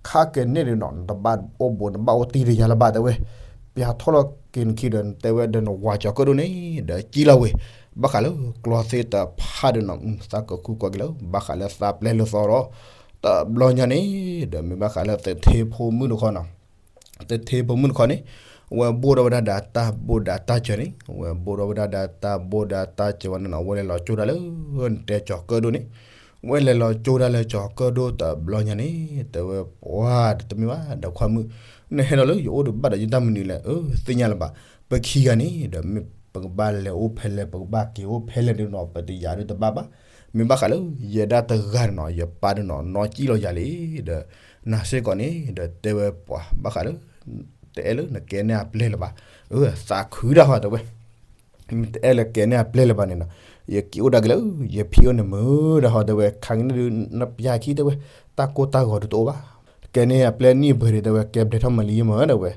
ခါကဲန့ၣ်ဒုးနီၤ နတဘၣ်အိၣ်ဘူးနဘၣ်အိၣ်တံၢ်တယၤလၢၤဘၣ် တဲဝဲ, ပျၢ်ထီၣ်လီၤက့ၤနခံဒီး တဲဝဲဒီးနဝၤကၠီၤကၢၣ်ဒိၣ်န့ၣ် ဒီးကံၣ်လီၤဝဲ, ဘၣ်ဃးလၢကျီသ့ၣ်တဖၣ်ဒုးနီၤ သးကကူကွၢ်က့ၤလၢ ဘၣ်ဃးလၢသးပျဲၢ်လၢသီဒီး, တဘျီညါန့ၣ် ဒီးမ့ၢ်ဘၣ်ဃးလၢသထ့ဖိမုၣ်တခီနီၤ သထ့ဖိမုၣ်တခီန့ၣ်, ဝဲဘိၣ်ထီၣ်ဝဲဒၣ်ဒီးတၢ်ဘိၣ်ဒီးတၢ်စၢၤန့ၣ်, ဝဲဘိၣ်ထီၣ်ဝဲဒၣ်ဒီးတၢ်ဘိၣ်ဒီးတၢ်စၢၤဝဲန့ၣ်နီၤ ဝဲလဲၤလီၤကၠိဒၣ်လၢ နတဲကၠီၤကၢၣ်ဒိၣ်န့ၣ်, ဝဲလဲၤလီၤကၠိဒၣ်လၢကၠီၤကၢၣ်ဒိၣ်တဘျီညါန့ၣ် တဲဝဲပှၤတမ့ၢ်ဘၣ်ဒီးခွါမုၣ်, နဟဲဒီးလၢယအိၣ်တဘၣ်ဒီးယတၢ်မနုၤလဲၣ်, အၢ သ့ၣ်ညါလၢၤဘၣ်, ပခံဂၤန့ၣ် ဒီးမ့ၢ်ပကဘၣ်လဲၤအိၣ်ဖဲလဲၣ် ပကဘၣ်က့ၤအိၣ်ဖဲလဲၣ်ဒုးနီၤ ပတယာ်ဒုးတဘၣ်ဘၣ်, မ့ၢ်ဘၣ်ဃးလၢ ယဲဒၣ်တဂၤန့ၣ်နီၤ ယပၢ်ဒုးနီၤ နီၢ်ကံၣ်လီၤယၤလံ, ဒီး နၤစ့ၢ်ကီးန့ၣ် ဒီးတဲဝဲပှၤဘၣ်ဃးလၢ တအဲၣ်လၢနကဲန့ၢ်အပျဲၢ်လၢၤဘၣ်, အၢ သးခုဒၣ်ဟီတဲဝဲ မ့ၢ်တအဲၣ်လၢကဲန့ၢ်အပျဲၢ်လၢၤဘၣ်န့ၣ်နီၤ, ယက့ၤအိၣ်ဒၣ်က့ၤလၢ ယဖံအိၣ်န့ၣ်မုာ်ဒၣ်ဟီတဲဝဲ, ခါက့ၤန့ၣ်ဒုး နပျၢ်ခံတဲဝဲ, တၢ်ကိၢ်တၢ်ဂီၤဒုးတအိၣ်ဘၣ်, ကဲန့ၢ်အပျဲၢ်နံၣ်ပှဲၤဒုးတဲဝဲ ကဲဘျဲးထီၣ်မလံယမုာ်တဲဝဲ,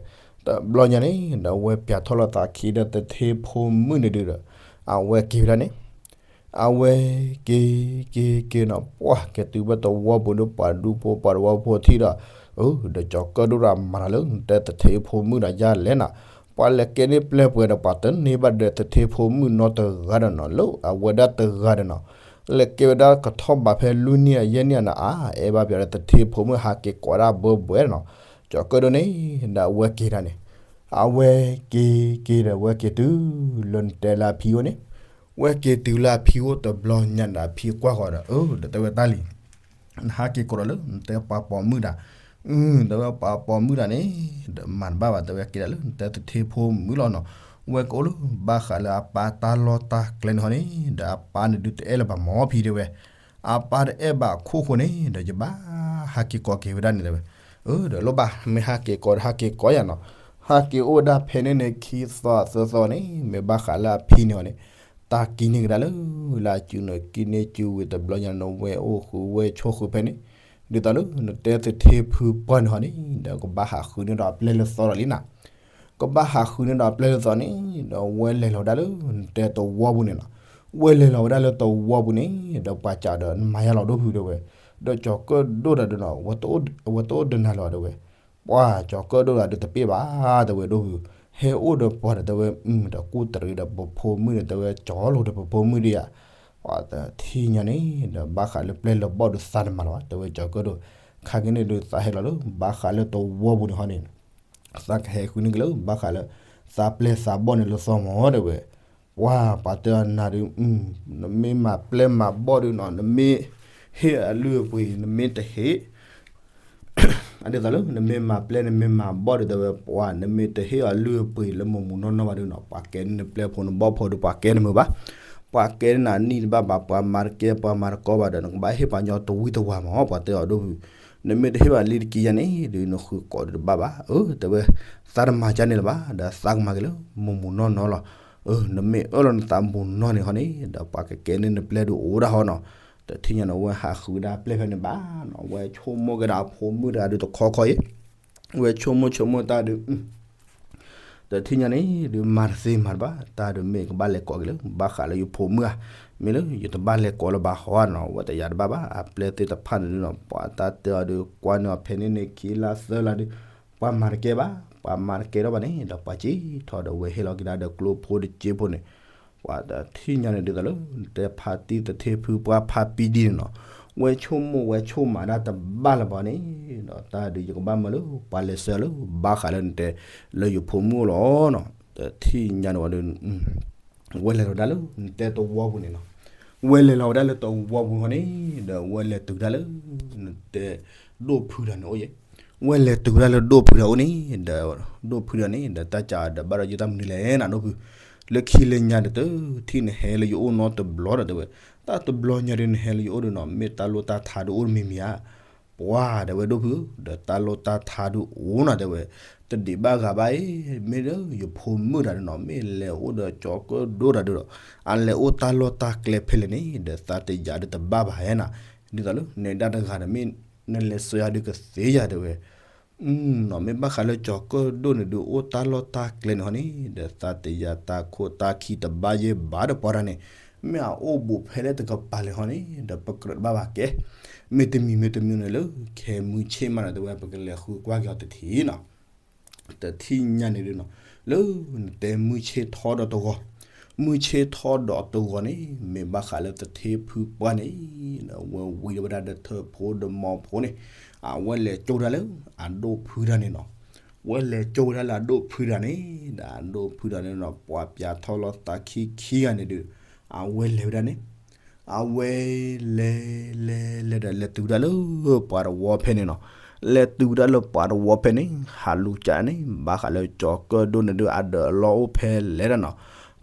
တဘျီညါန့ၣ် ဒီးအဝဲပၠးထီၣ်လီၤသးခံဒီးသထ့ဖိမုၣ်န့ၣ်ဒုးဒီး အဝဲက့ၤဝဲဒၣ်န့ၣ် အဝဲက့ၤ က့ၤ က့ၤနီၤ ပှၤက့ၤတုၤဖဲသဝီပူၤဒီး ပှၤဒူဖိပှၤသဝီဖိထံၣ်ဒီး, အၢ ဒီးကၠီၤကၢၣ်ဒိၣ်ဒီးမၤတၢ်လၢ နတဲသထ့ဖိမုၣ်ဒီးယါလဲၣ်နီၤ, ပှၤလဲၤကဲန့ၢ်ပျဲၢ်ပှဲၤဒီး ပှၤတန့ၢ်ဘၣ်ဒီးသထ့ဖိမုၣ်နီတဂၤဒီးနီၤ လၢအဝဲဒၣ်တဂၤဒီးနီၤ, လဲၤကဲဝဲဒၣ်ကထီၣ်ဘးဖဲလွံၢ်နံၣ်အယဲၢ်နံၣ်အနၤအါ အဲၣ်ဘၣ်ပၠးဒီးသထ့ဖိမုၣ်ဟးက့ၤကိးဒၣ်ဘၢဘှဲနီၤ, ကၠီၤကၢၣ်ဒိၣ်န့ၣ် ဒီးအဝဲက့ၤဒၣ်န့ၣ် အဝဲက့ၤက့ၤဒီး အဝဲက့ၤတုၤလၢနတဲလၢအဖံအိၣ်န့ၣ်, ဝဲက့ၤတုၤလၢအဖံအိၣ်တဘျီညါဒီး အဖံကွၢ်ဃီၤဒီး အၢ ဒီးတဲဝဲတၢ်လံ, နဟးက့ၤကိးဒီးလၢ နတဲပှၤပိာ်မုၣ်ဒၣ်, အၢ တဲဝဲပှၤပိာ်မုၣ်ဒၣ်န့ၣ် ဒီးမၤတဘၣ်ဘၣ် တဲဝဲက့ၤဒၣ်လၢ နတဲသထ့ဖိမုၣ်လီၤနီၤ, ဝဲကအိၣ်လၢ ဘၣ်ဃးလၢအပၢ်တၢ်လီၢ်တၢ်ကျဲန့ၣ်ဟီန့ၣ် ဒီးအပၢ်န့ၣ်ဒုးတအဲၣ်လၢၤဘၣ်မၢ်ဖံတဲဝဲ အပၢ်တအဲၣ်ဘၣ်အခိၣ်ဃိန့ၣ် ဒီးယဘၣ်ဟးက့ၤကိးက့ၤဝဲဒၣ်န့ၣ်တဲဝဲ, အၢ ဒီးလိၣ်ဘၣ် မ့ၢ်ဟးက့ၤကိးဒီးဟးက့ၤကိးယၤနီၤ, ဟးက့ၤအိၣ်ဝဲဒၣ်ဖဲန့ၣ်န့ၣ် ခံသီသၢသီန့ၣ် မ့ၢ်ဘၣ်ဃးလၢအဖံန့ၣ်ဟီန့ၣ်, တၢ်ကံန့ၢ်ကဒါလၢ လၢအစုန့ၣ် ကံန့ၢ်စုဝံၤတဘျီညါန့ၣ် ဝဲအိၣ်ဃုာ်ဝဲဆိၣ်ဃုာ်ဖဲန့ၣ်, ဒ်သိးလၢနတဲသထ့ဖုပှၢ်န့ၣ်ဟီန့ၣ် ဒီးကဘၣ်ဟးဃုန့ၢ်ဒီးအပျဲၢ်လၢသီဒီးလံနီၤ ကဘၣ်ဟးဃုန့ၢ်ဒီးအပျဲၢ်လၢသီန့ၣ် ဒီးဝဲလဲၤလီၤဝဲဒၣ်လၢ နတဲသဝီပူၤန့ၣ်နီၤ, ဝဲလဲၤလီၤဝဲဒၣ်လၢသဝီပူၤန့ၣ် ဒီးပှၤစံးဒီး နမၤယါလီၤဒိၣ်ဖုတဲဝဲ, ဒီးကၠီၤကၢၣ်ဒိၣ်တၢ်ဒုးနီၤ အဝဲတအိၣ်ဒၣ်နၤလၢၤတဲဝဲ, ပှၤကၠီၤကၢၣ်ဒိၣ်တၢ်ဒုးတပ့ၢ်ဘၣ်တဲဝဲဒိၣ်ဖု, ဟဲအိၣ်ဒီးပှၤဒီးတဲဝဲ ဒီးကူၣ်တရံးဒီးပဖိမုၣ်န့ၣ်တဲဝဲ ကၠီၤလိာ်ဒီးပဖိမုၣ်ဒံးဧါ, ပှၤတထံၣ်ညါန့ၣ် ဒီးဘၣ်ဃးလၢပျဲၢ်လၢဘီၣ်ဒုးသးတမၤလီၤဘၣ် တဲဝဲကၠီၤကၢၣ်ဒိၣ်, ခါက့ၤန့ၣ်ဒုးသးဟဲလီၤလၢ ဘၣ်ဃးလၢသဝီပူၤန့ၣ်ဟီန့ၣ် သးကဟဲဃုန့ၢ်က့ၤလၢ ဘၣ်ဃးလၢ သးပျဲၢ်သးဘီၣ်န့ၣ်လၢသီမၢ်တဲဝဲ, ပှၤပှၤတဲအီၤနၤဒုး, နမ့ၢ်မၤပျဲၢ်မၤဘီၣ်ဒုးနီၤ နမ့ၢ်ဟ့ၣ်အလုၢ်အပှ့ၤ နမ့ၢ်တဟ့ၣ် အဒ်သိးလၢ နမ့ၢ်မၤပျဲၢ်နမ့ၢ်မၤဘီၣ်ဒုးတဲဝဲ ပှၤနမ့ၢ်တဟ့ၣ်အီၤလုၢ်အပှ့ၤလၢမိၢ်မူနီၢ်နီၢ်ဘၣ်ဒုးနီၤ ပှၤကဲန့ၢ်နပျဲၢ်ဖိနဘီၣ်ဖိဒုး ပှၤကဲန့ၢ်မုာ်ဘၣ်, ပှၤကဲန့ၢ်နၤနံၣ်တဘၣ်ဘၣ် ပှၤမၤတကဲပှၤမၤတကီဘၣ်ဒီး နကဘၣ်ဟ့ၣ်ပှၤညီတဝံတဝၤမၢ် ပှၤတဲအီၤဒိၣ်ဖု, နမ့ၢ်တဟ့ၣ်ဘၣ်လံတက့ၢ်ယါန့ၣ် ဒုးနဃုကိးဒုးတဘၣ်ဘၣ်, အၢ တဲဝဲ, သးတမၤကါန့ၣ်လၢၤဘၣ် ဒီးသးကမၤက့ၤလၢ မိၢ်မူနီၢ်နီၢ်လီၤ, အၢ နမ့ၢ်အၢၣ်လီၤနသးမိၢ်နီၢ်န့ၣ်ဟီန့ၣ် ဒီးပှၤကကဲန့ၢ်နပျဲၢ်ဒုးအိၣ်ဒၣ်ဟီနီၤ, တထံၣ်ညါန့ၣ် အဝဲဟးဃုဝဲဒၣ်ပျဲၢ်ဖဲန့ၣ်ဘၣ်နီၤ အဝဲဆိကမိၣ်က့ၤဒီးအဖိမုၣ်တဂၤဒုးတခီခီအံၤ, အဝဲဆိကမိၣ်ဆိကမိၣ်တၢ်ဒုး တထံၣ်ညါန့ၣ် ဒုးမၤတသ့မၤတဘၣ် တၢ်ဒုးမ့ၢ်ကဘၣ်လဲၤကိးက့ၤလၢ ဘၣ်ဃးလၢယဖိမုၣ်ဧါ, မ့ၢ်လၢယတဘၣ်လဲၤကိးလၢၤဘၣ်ဟီနီၤ အဝဲတယာ်တဘၣ်ဘၣ် အပျဲၢ်သ့ၣ်တဖၣ်န့ၣ်ဒုးနီၤ ပှၤတၢ်တဲအီၤဒုး ကွၢ်န့ၢ်အီၤဖဲန့ၣ်န့ၣ် ခံလါသၢလါဒုး ပှၤမၤတကဲဘၣ် ပှၤမၤတကဲထီၣ်ဘၣ်န့ၣ် ဒီးပှၤစံးထီၣ်ဒီးဝဲဟ့ၣ်လီၤက့ၤဒၣ်ဒီးကျိဖိတစ့ဖိန့ၣ် ပှၤတထံၣ်ညါန့ၣ်ဒ်သိးလၢ နတဲဖါတံၢ်သထ့ဖုပှၢ်ဖါပံဒံန့ၣ်နီၤ, ဝဲဆိကမိၣ်ဝဲဆိကမးဒၣ်တဘၣ်လၢၤဘၣ်န့ၣ်, ဒီးတၢ်ဒုးယကဘၣ်မၤလၢ ပှၤလဲၤဆှၢလၢ ဘၣ်ဃးလၢနတဲ လၢယဖိမုၣ်အိၣ်လီၤနီၤ, တထံၣ်ညါန့ၣ်ဝဲဒုး ဝဲလဲၤလီၤဝဲဒၣ်လၢ နတဲသဝီပူၤန့ၣ်နီၤ, ဝဲလဲၤလီၤဝဲဒၣ်လၢသဝီပူၤန့ၣ်ဟီန့ၣ် ဒီးဝဲလဲၤတုၤဒၣ်လၢ နတဲ ဒိၣ်ဖုတဂၤန့ၣ်အိၣ်ယဲၢ် ဝဲလဲၤတုၤဝဲဒၣ်လၢဒိၣ်ဖုတဂၤအိၣ်န့ၣ် ဒီး ဒိၣ်ဖုတဂၤန့ၣ် ဒီးတၢ်ကးဒီးဘၣ်ဒီးယတၢ်မနုၤလဲၣ်နီၤ ဒိၣ်ဖု, လၢခံလၢညါဒီးတထံၣ်နဟဲလၢယအိၣ်နီတဘျီဒီးတဲဝဲ, တၢ်တဘျီညါဒီးနဟဲလၢယအိၣ်ဒီးနီၤ မ့ၢ်တၢ်လိၣ်တၢ်ထါဒုးအိၣ်တမံၤမံၤဧါ, ပှၤတဲဝဲဒိၣ်ဖု, ဒီးတၢ်လိၣ်တၢ်ထါဒုးအိၣ်နီၤတဲဝဲ, တဒံးဘၣ်ဂၤဘၣ်အံၤ, မ့ၢ်လၢယဖိမုၣ်တဂၤဒီးနီၤ မ့ၢ်လဲၤအိၣ်ဒီးကၠီၤကၢၣ်ဒိၣ်တဂၤဒီး အလဲၤအိၣ်တၢ်လီၢ်တၢ်ကျဲဖဲလဲၣ်န့ၣ် ဒီးသးတယာ်ဒုးတဘၣ်ဘၣ်ဧါနီၤ, ဒ်သိးလၢ နဲဒၣ်တဂၤဒီးမ့ၢ် နလဲၤဆှၢယၤဒုးကသ့ယၤတဲဝဲ နီၤ မ့ၢ်ဘၣ်ဃးလၢကၠီၤကၢၣ်ဒိၣ်န့ၣ်ဒုးအိၣ်တၢ်လီၢ်တၢ်ကျဲန့ၣ်ဟီန့ၣ် ဒီးသးတယာ်တၢ်ခိၣ်တၢ်ခံတဘၣ်ယဲၢ်ဘၣ်ဒီးပှၤတဂၤန့ၣ် မ့ၢ်အအိၣ်ဘူးဖဲလဲၣ်တကပၤလဲၣ်ဟီန့ၣ် ဒီးပကြၢးတဘၣ်ဘၣ်ကဲ, မ့ၢ်တမံၤမ့ၢ်တမံၤန့ၣ်လၢ ခဲမုၢ်ဆ့ၣ်မးနီၤတဲဝဲ ပကလဲၤဃုကွၢ်က့ၤအီၤတထံၣ်နီၤ တထံၣ်ညါန့ၣ်ဒုးနီၤ လၢနတဲမုၢ်ဆ့ၣ်ထီဒီးတဂီၤ, မုၢ်ဆ့ၣ်ထီဒီးတဂီၤန့ၣ် မ့ၢ်ဘၣ်ဃးလၢသထ့ဖုပှၢ်န့ၣ် ဒီးဝဲဝံၤဒီးဝဲဒၣ်ဒီးထၢၣ်ဖိဒီးမီၤဖိန့ၣ် အဝဲလဲၤကၠိဒၣ်လၢအဒိၣ်ဖုတဂၤန့ၣ်နီၤ, ဝဲလဲၤကၠိဝဲဒၣ်လၢအဒိၣ်ဖုတဂၤန့ၣ် ဒီးအဒိၣ်ဖုတဂၤန့ၣ်နီၤ ပှၤပၠးထီၣ်လီၤသးခံခံဂၤန့ၣ်ဒုး အဝဲလဲၤဝဲဒၣ်န့ၣ် အဝဲလဲၤ လဲၤ လဲၤဒီးလဲၤတုၤဝဲဒၣ်လၢပှၤတဝီဖဲန့ၣ်နီၤ, လဲၤတုၤဝဲဒၣ်လၢပှၤတဝီဖဲန့ၣ် ဟးလူၤကၠးန့ၣ် ဘၣ်ဃးလၢကၠီၤကၢၣ်ဒိၣ်န့ၣ်ဒုးအဒၢးအလီၢ်အိၣ်ဖဲလဲၣ်ဒၣ်နီၤ,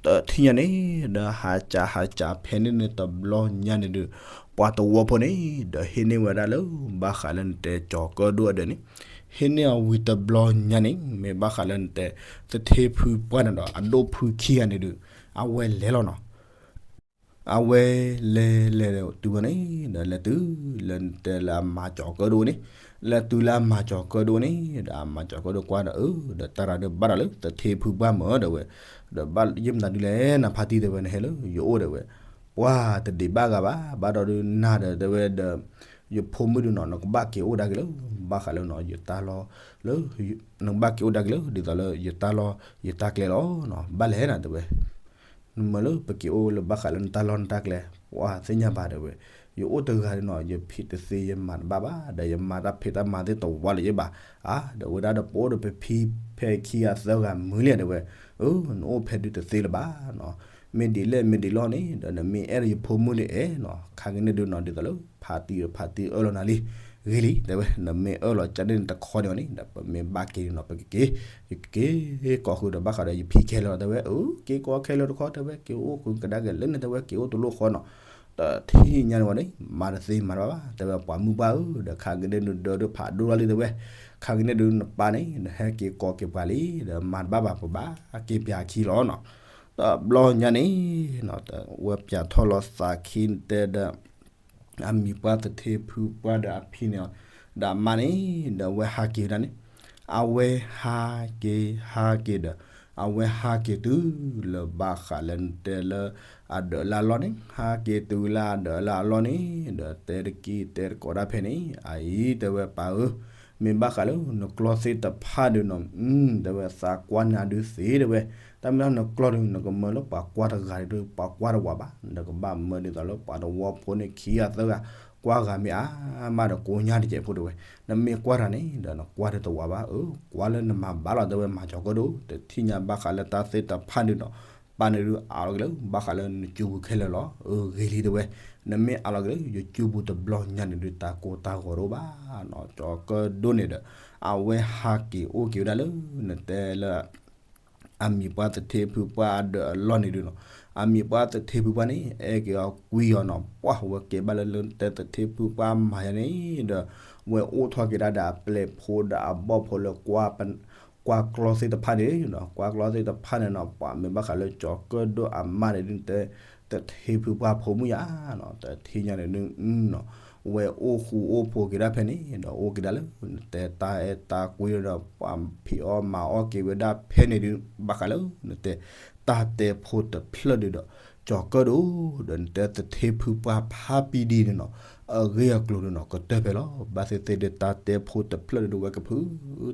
တထံၣ်ညါန့ၣ် ဒီးဟးစးဟးစးဖဲန့ၣ်န့ၣ်တဘျီညါန့ၣ်ဒုး ပှၤသဝီဖိန့ၣ် ဒီးဟ့ၣ်န့ၢ်ဝဲဒၣ်လၢ ဘၣ်ဃးလၢနတဲကၠီၤကၢၣ်ဒိၣ်အဒၢးန့ၣ် ဟ့ၣ်န့ၢ်အဝံၤတဘျီညါန့ၣ် မ့ၢ်ဘၣ်ဃးလၢနတဲ သထ့ဖုပှၢ်န့ၣ်ဒီး အဒိၣ်ဖုခံဂၤန့ၣ်ဒုး အဝဲလဲၤလီၤနီၤ အဝဲလဲၤလဲၤတုၤဝဲန့ၣ် ဒီးလဲၤတုၤလၢနတဲလၢအမၤကၠီၤကၢၣ်ဒိၣ်န့ၣ် လဲၤတုၤလၢအမၤကၠီၤကၢၣ်ဒိၣ်န့ၣ် ဒီးအမၤကၠီၤကၢၣ်ဒိၣ်ကွၢ်ဒီး အၢ ဒီးတၢ်ရၤဒုးဘၣ်ဒီးလၢသထ့ဖုပှၢ်မၢဒီးဝဲ ဒီးဘၣ်ယမနုၤဒုးလဲၣ် နဖါတံၢ်တဲဝဲ နဟဲလၢယအိၣ်တဲဝဲ ပှၢ်တဒံးဘၣ်ဂၤဘၣ် ဘၣ်ဒီးဒုးနၤဒီးတဲဝဲဒီး ယဖိမုၣ်ဒုးနီၤ နကဘၣ်က့ၤအိၣ်ဒၣ်က့ၤလၢ ဘၣ်ဃးလၢနီၤ ယတၢ်လီၢ်လၢ နကဘၣ်က့ၤအိၣ်ဒၣ်က့ၤလၢ ဒ်သိးလၢယတၢ်လီၢ်ယတၢ်ကျဲလီၤနီၤ ဘၣ်လဲၣ်နၤတဲဝဲ နမၢလၢပက့ၤအိၣ်လၢဘၣ်ဃးလၢနတၢ်လီၢ်နတၢ်ကျဲ ပှၢ်သ့ၣ်ညါဘၣ်တဲဝဲ ယအိၣ်တဂၤဒုးနီၤ ယဖံးတသ့ယမၤတဘၣ်ဘၣ် ဒီးယမၤတၢ်ဖံးတၢ်မၤသ့ၣ်တဝါလၢၤယဲဘၣ် အါ ဒီးဝဲဒၣ်ဒီးပအိၣ်ဒီးပဖံဖဲခံဂၤသၢဂၤမုာ်လံတဲဝဲ အၢ နအိၣ်ဖဲဒုးတသ့လၢၤဘၣ်နီၤ မ့ၢ်ဒ်လဲၣ်မ့ၢ်ဒ်လဲၣ်န့ၣ် ဒီးနမ့ၢ်အဲၣ်ဒိးယဖိမုၣ်လၢအဲၣ်နီၤ ခါက့ၤန့ၣ်ဒုးနီၤ ဒ်သိးလၢ ဖါတံၢ်ဖါတံၢ်အၢၣ်လီၤနၤလံ ဂ့ၤလံ တဲဝဲ နမ့ၢ်အၢၣ်လီၤကၢ်န့ၣ်တခီန့ၣ်ဝဲန့ၣ် ဒီးပမ့ၢ်ဘၣ်က့ၤနီၤ ပကက့ၤ ယကက့ၤကိးဃုာ်ဒီးဘၣ်ဃးဒီးယဖံခဲလၢာ်လီၤ တဲဝဲ အၢ က့ၤကိးခဲလၢာ်တခီ တဲဝဲ က့ၤအိၣ်ဃုာ်ကဒါက့ၤလၢန့ၣ် တဲဝဲ က့ၤအိၣ်တလိၣ်ဃီနီၤ တထံၣ်ညါန့ၣ်ဝဲန့ၣ် မၤတသ့မၤတဘၣ်ဘၣ် တဲဝဲ ပှၤမုၢ်ပှၢ်ဧၢ ဒီးခါက့ၤန့ၣ်ဒုးဒၢဒုးဖးဒိၣ်လီၤလံ တဲဝဲ ခါက့ၤန့ၣ်ဒုးနပၢ်န့ၣ် နဟဲက့ၤကိးက့ၤပှၤလံ ဒီးမၤတဘၣ်ဘၣ် ပဘၣ်က့ၤပၠးခံလီၤနီၤ တဘျီညါန့ၣ် ဝဲပၠးထီၣ်လီၤသးခံတဲဒီး အမံၤပှၢ်သထ့ဖုပှၢ်ဒီးအဖံန့ၣ် ဒီးအမါန့ၣ် ဒီးအဝဲဟးက့ၤဝဲဒၣ်န့ၣ် အဝဲဟးက့ၤဟးက့ၤဒီး အဝဲဟးက့ၤတုၤလၢဘၣ်ဃးလၢနတဲလၢ အဒၢးလၢအလီၢ်န့ၣ် ဟးက့ၤတုၤလၢအဒၢးလၢအလီၢ်န့ၣ် ဒီးတဲတက့ၢ်တဲတကိးဒၣ်ဖဲန့ၣ် အအံၤတဲဝဲပၢ်ဧၢ မ့ၢ်ဘၣ်ဃးလၢနကျီၢ်သ့ၣ်တဖၣ်ဒုးနီၤ တဲဝဲသးကွၢ်နၤဒုးသ့တဲဝဲ တၢ်မ့ၢ်လၢနကျီၢ်ဒုး နကမၢလၢပှၤကွၢ်တဂၤဒုး ပှၤကွၢ်တဝးဘၣ် နကဘၣ်မၢဒ်သိးလၢပှၤသဝီဖိန့ၣ်ခံဂၤသၢဂၤ ကွၢ်ဂၤမ့ၢ်အါမးဒီးကိးညါတစဲးဖိတဲဝဲ နမ့ၢ်ကွၢ်တၢ်န့ၣ် ဒီးနကွၢ်ဒုးတဝးဘၣ် အၢ ကွၢ်လၢနမၤဘၣ်လီၤတဲဝဲ မၤကၠီၤကၢၣ်ဒိၣ် တထံၣ်ညါဘၣ်ဃးလၢတၢ်သ့ၣ်တဖၣ်ဒုးနီၤ ပၢ်န့ၣ်ဒုးအးလီၤက့ၤလၢ ဘၣ်ဃးလၢနစုပူၤခဲလၢာ်လီၤ အၢ ဂ့ၤလံတဲဝဲ နမ့ၢ်အးလီၤက့ၤလၢယစုပူၤတဘျီညါန့ၣ်ဒုး တၢ်ကိၢ်တၢ်ဂီၤတအိၣ်ဘၣ်နီၤ ကၠီၤကၢၣ်ဒိၣ်န့ၣ်ဒီး အဝဲဟးက့ၤအိၣ်က့ၤဝဲဒၣ်လၢ နတဲလၢ အမံၤပှၢ်သထ့ဖုပှၢ်အဒၢးအလီၢ်န့ၣ်ဒုးနီၤ အမံၤပှၢ်သထ့ဖုပှၢ်န့ၣ် အဲၣ်က့ၤအီၤကွံအီၤနီၤ ပှၢ်ဝဲကဲဘၣ်လၢလၢတဲသထ့ဖုပှၢ်မၤယၤန့ၣ်ဒီး ဝဲအိၣ်ထီၣ်က့ၤဒၣ်ဒီးအပျဲၢ်ဖိဒီးအဘီၣ်ဖိလၢ ကွၢ်ကျီသ့ၣ်တဖၣ်န့ၣ်နီၤ ကွၢ်ကျီသ့ၣ်တဖၣ်န့ၣ်နီၤ ပှၤမ့ၢ်ဘၣ်ဃးလၢကၠီၤကၢၣ်ဒိၣ်အမါန့ၣ်ဒုးတဲ သထ့ဖုပှၢ်ဖိမုၣ်ယါနီၤ တထံၣ်ညါန့ၣ်ဒုးနီၤ ဝဲအိၣ်ဃူအိၣ်ဖိးက့ၤဒၣ်ဖဲန့ၣ် ဒီးအိၣ်က့ၤဒၣ်လၢ နတဲတၢ်အဲၣ်တၢ်ကွံဒီး ပှၤဖံးအီၣ်မၤအီၣ်က့ၤဝဲဒၣ်ဖဲန့ၣ်ဒုး ဘၣ်ဃးလၢ နတဲ တၢ်တဲဖိတဖျၢၣ်ဒုးဒီး ကၠီၤကၢၣ်ဒိၣ် ဒီးနတဲသထ့ဖုပှၢ်ဖါပံဒံန့ၣ်နီၤ အဂ့ၢ်အကျိၤဒုးနီၤ ကတၢၢ်ဖဲလီၤ ဘၣ်သ့ၣ်သ့ၣ်ဒုးတၢ်တဲဖိတဖျၢၣ်ဒုးဝဲကဖု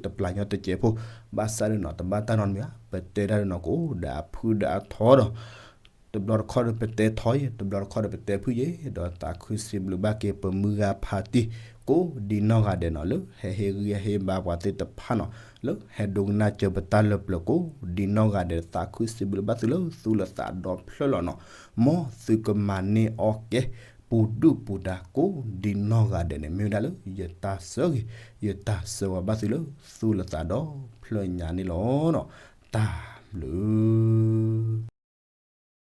တပျၢ်ညီတစဲးဖိ ဘၣ်ဆၣ်ဒုးနီၤ တဘၣ်တၢ်နီတမံၤဧါ ပတဲဒၣ်ဒုးနီၤ ကအိၣ်ဒီးအဖုဒီးအထီဒီး တဘျီတခီၣ်ဒီးပတဲထီယဲ တဘျီတခီၣ်ဒီးပတဲဖုယဲ ဒီးသးခုစံးဘျုးဘၣ်က့ၤပမုၢ်ဂၤဖါတံၢ် ကိးဒံနီၢ်ဂၤဒဲးနီၤ လၢဟဲဟ့ၣ်ဂံၢ်ဟ့ၣ်ဘါပှၤသ့ၣ်တဖၣ်နီၤ လၢဟဲဒိကနၣ်စၢၤပတၢ်လၢပျၢၤကိးဒံနီၢ်ဂၤဒဲး သးခုစံးဘျုးဘၣ်သုလၢသူၣ်လၢသးဒီဖျၢၣ်လီၤနီၤ မ်သုကမၤန့ၢ်အီၣ်ကဲ ပူၤဒုၣ်ပူၤဒါကိးဒံနီၢ်ဂၤဒဲးန့ၣ် မ့ၢ်ဝဲဒၣ်လၢယတၢ်ဆၢဂ့ၤ ယတၢ်ဆၢဂ့ၤဘၣ်သုလၢသူၣ်လၢသးဒီဖျၢၣ်ညါန့ၣ်လီၤနီၤ တၢ်ဘျုး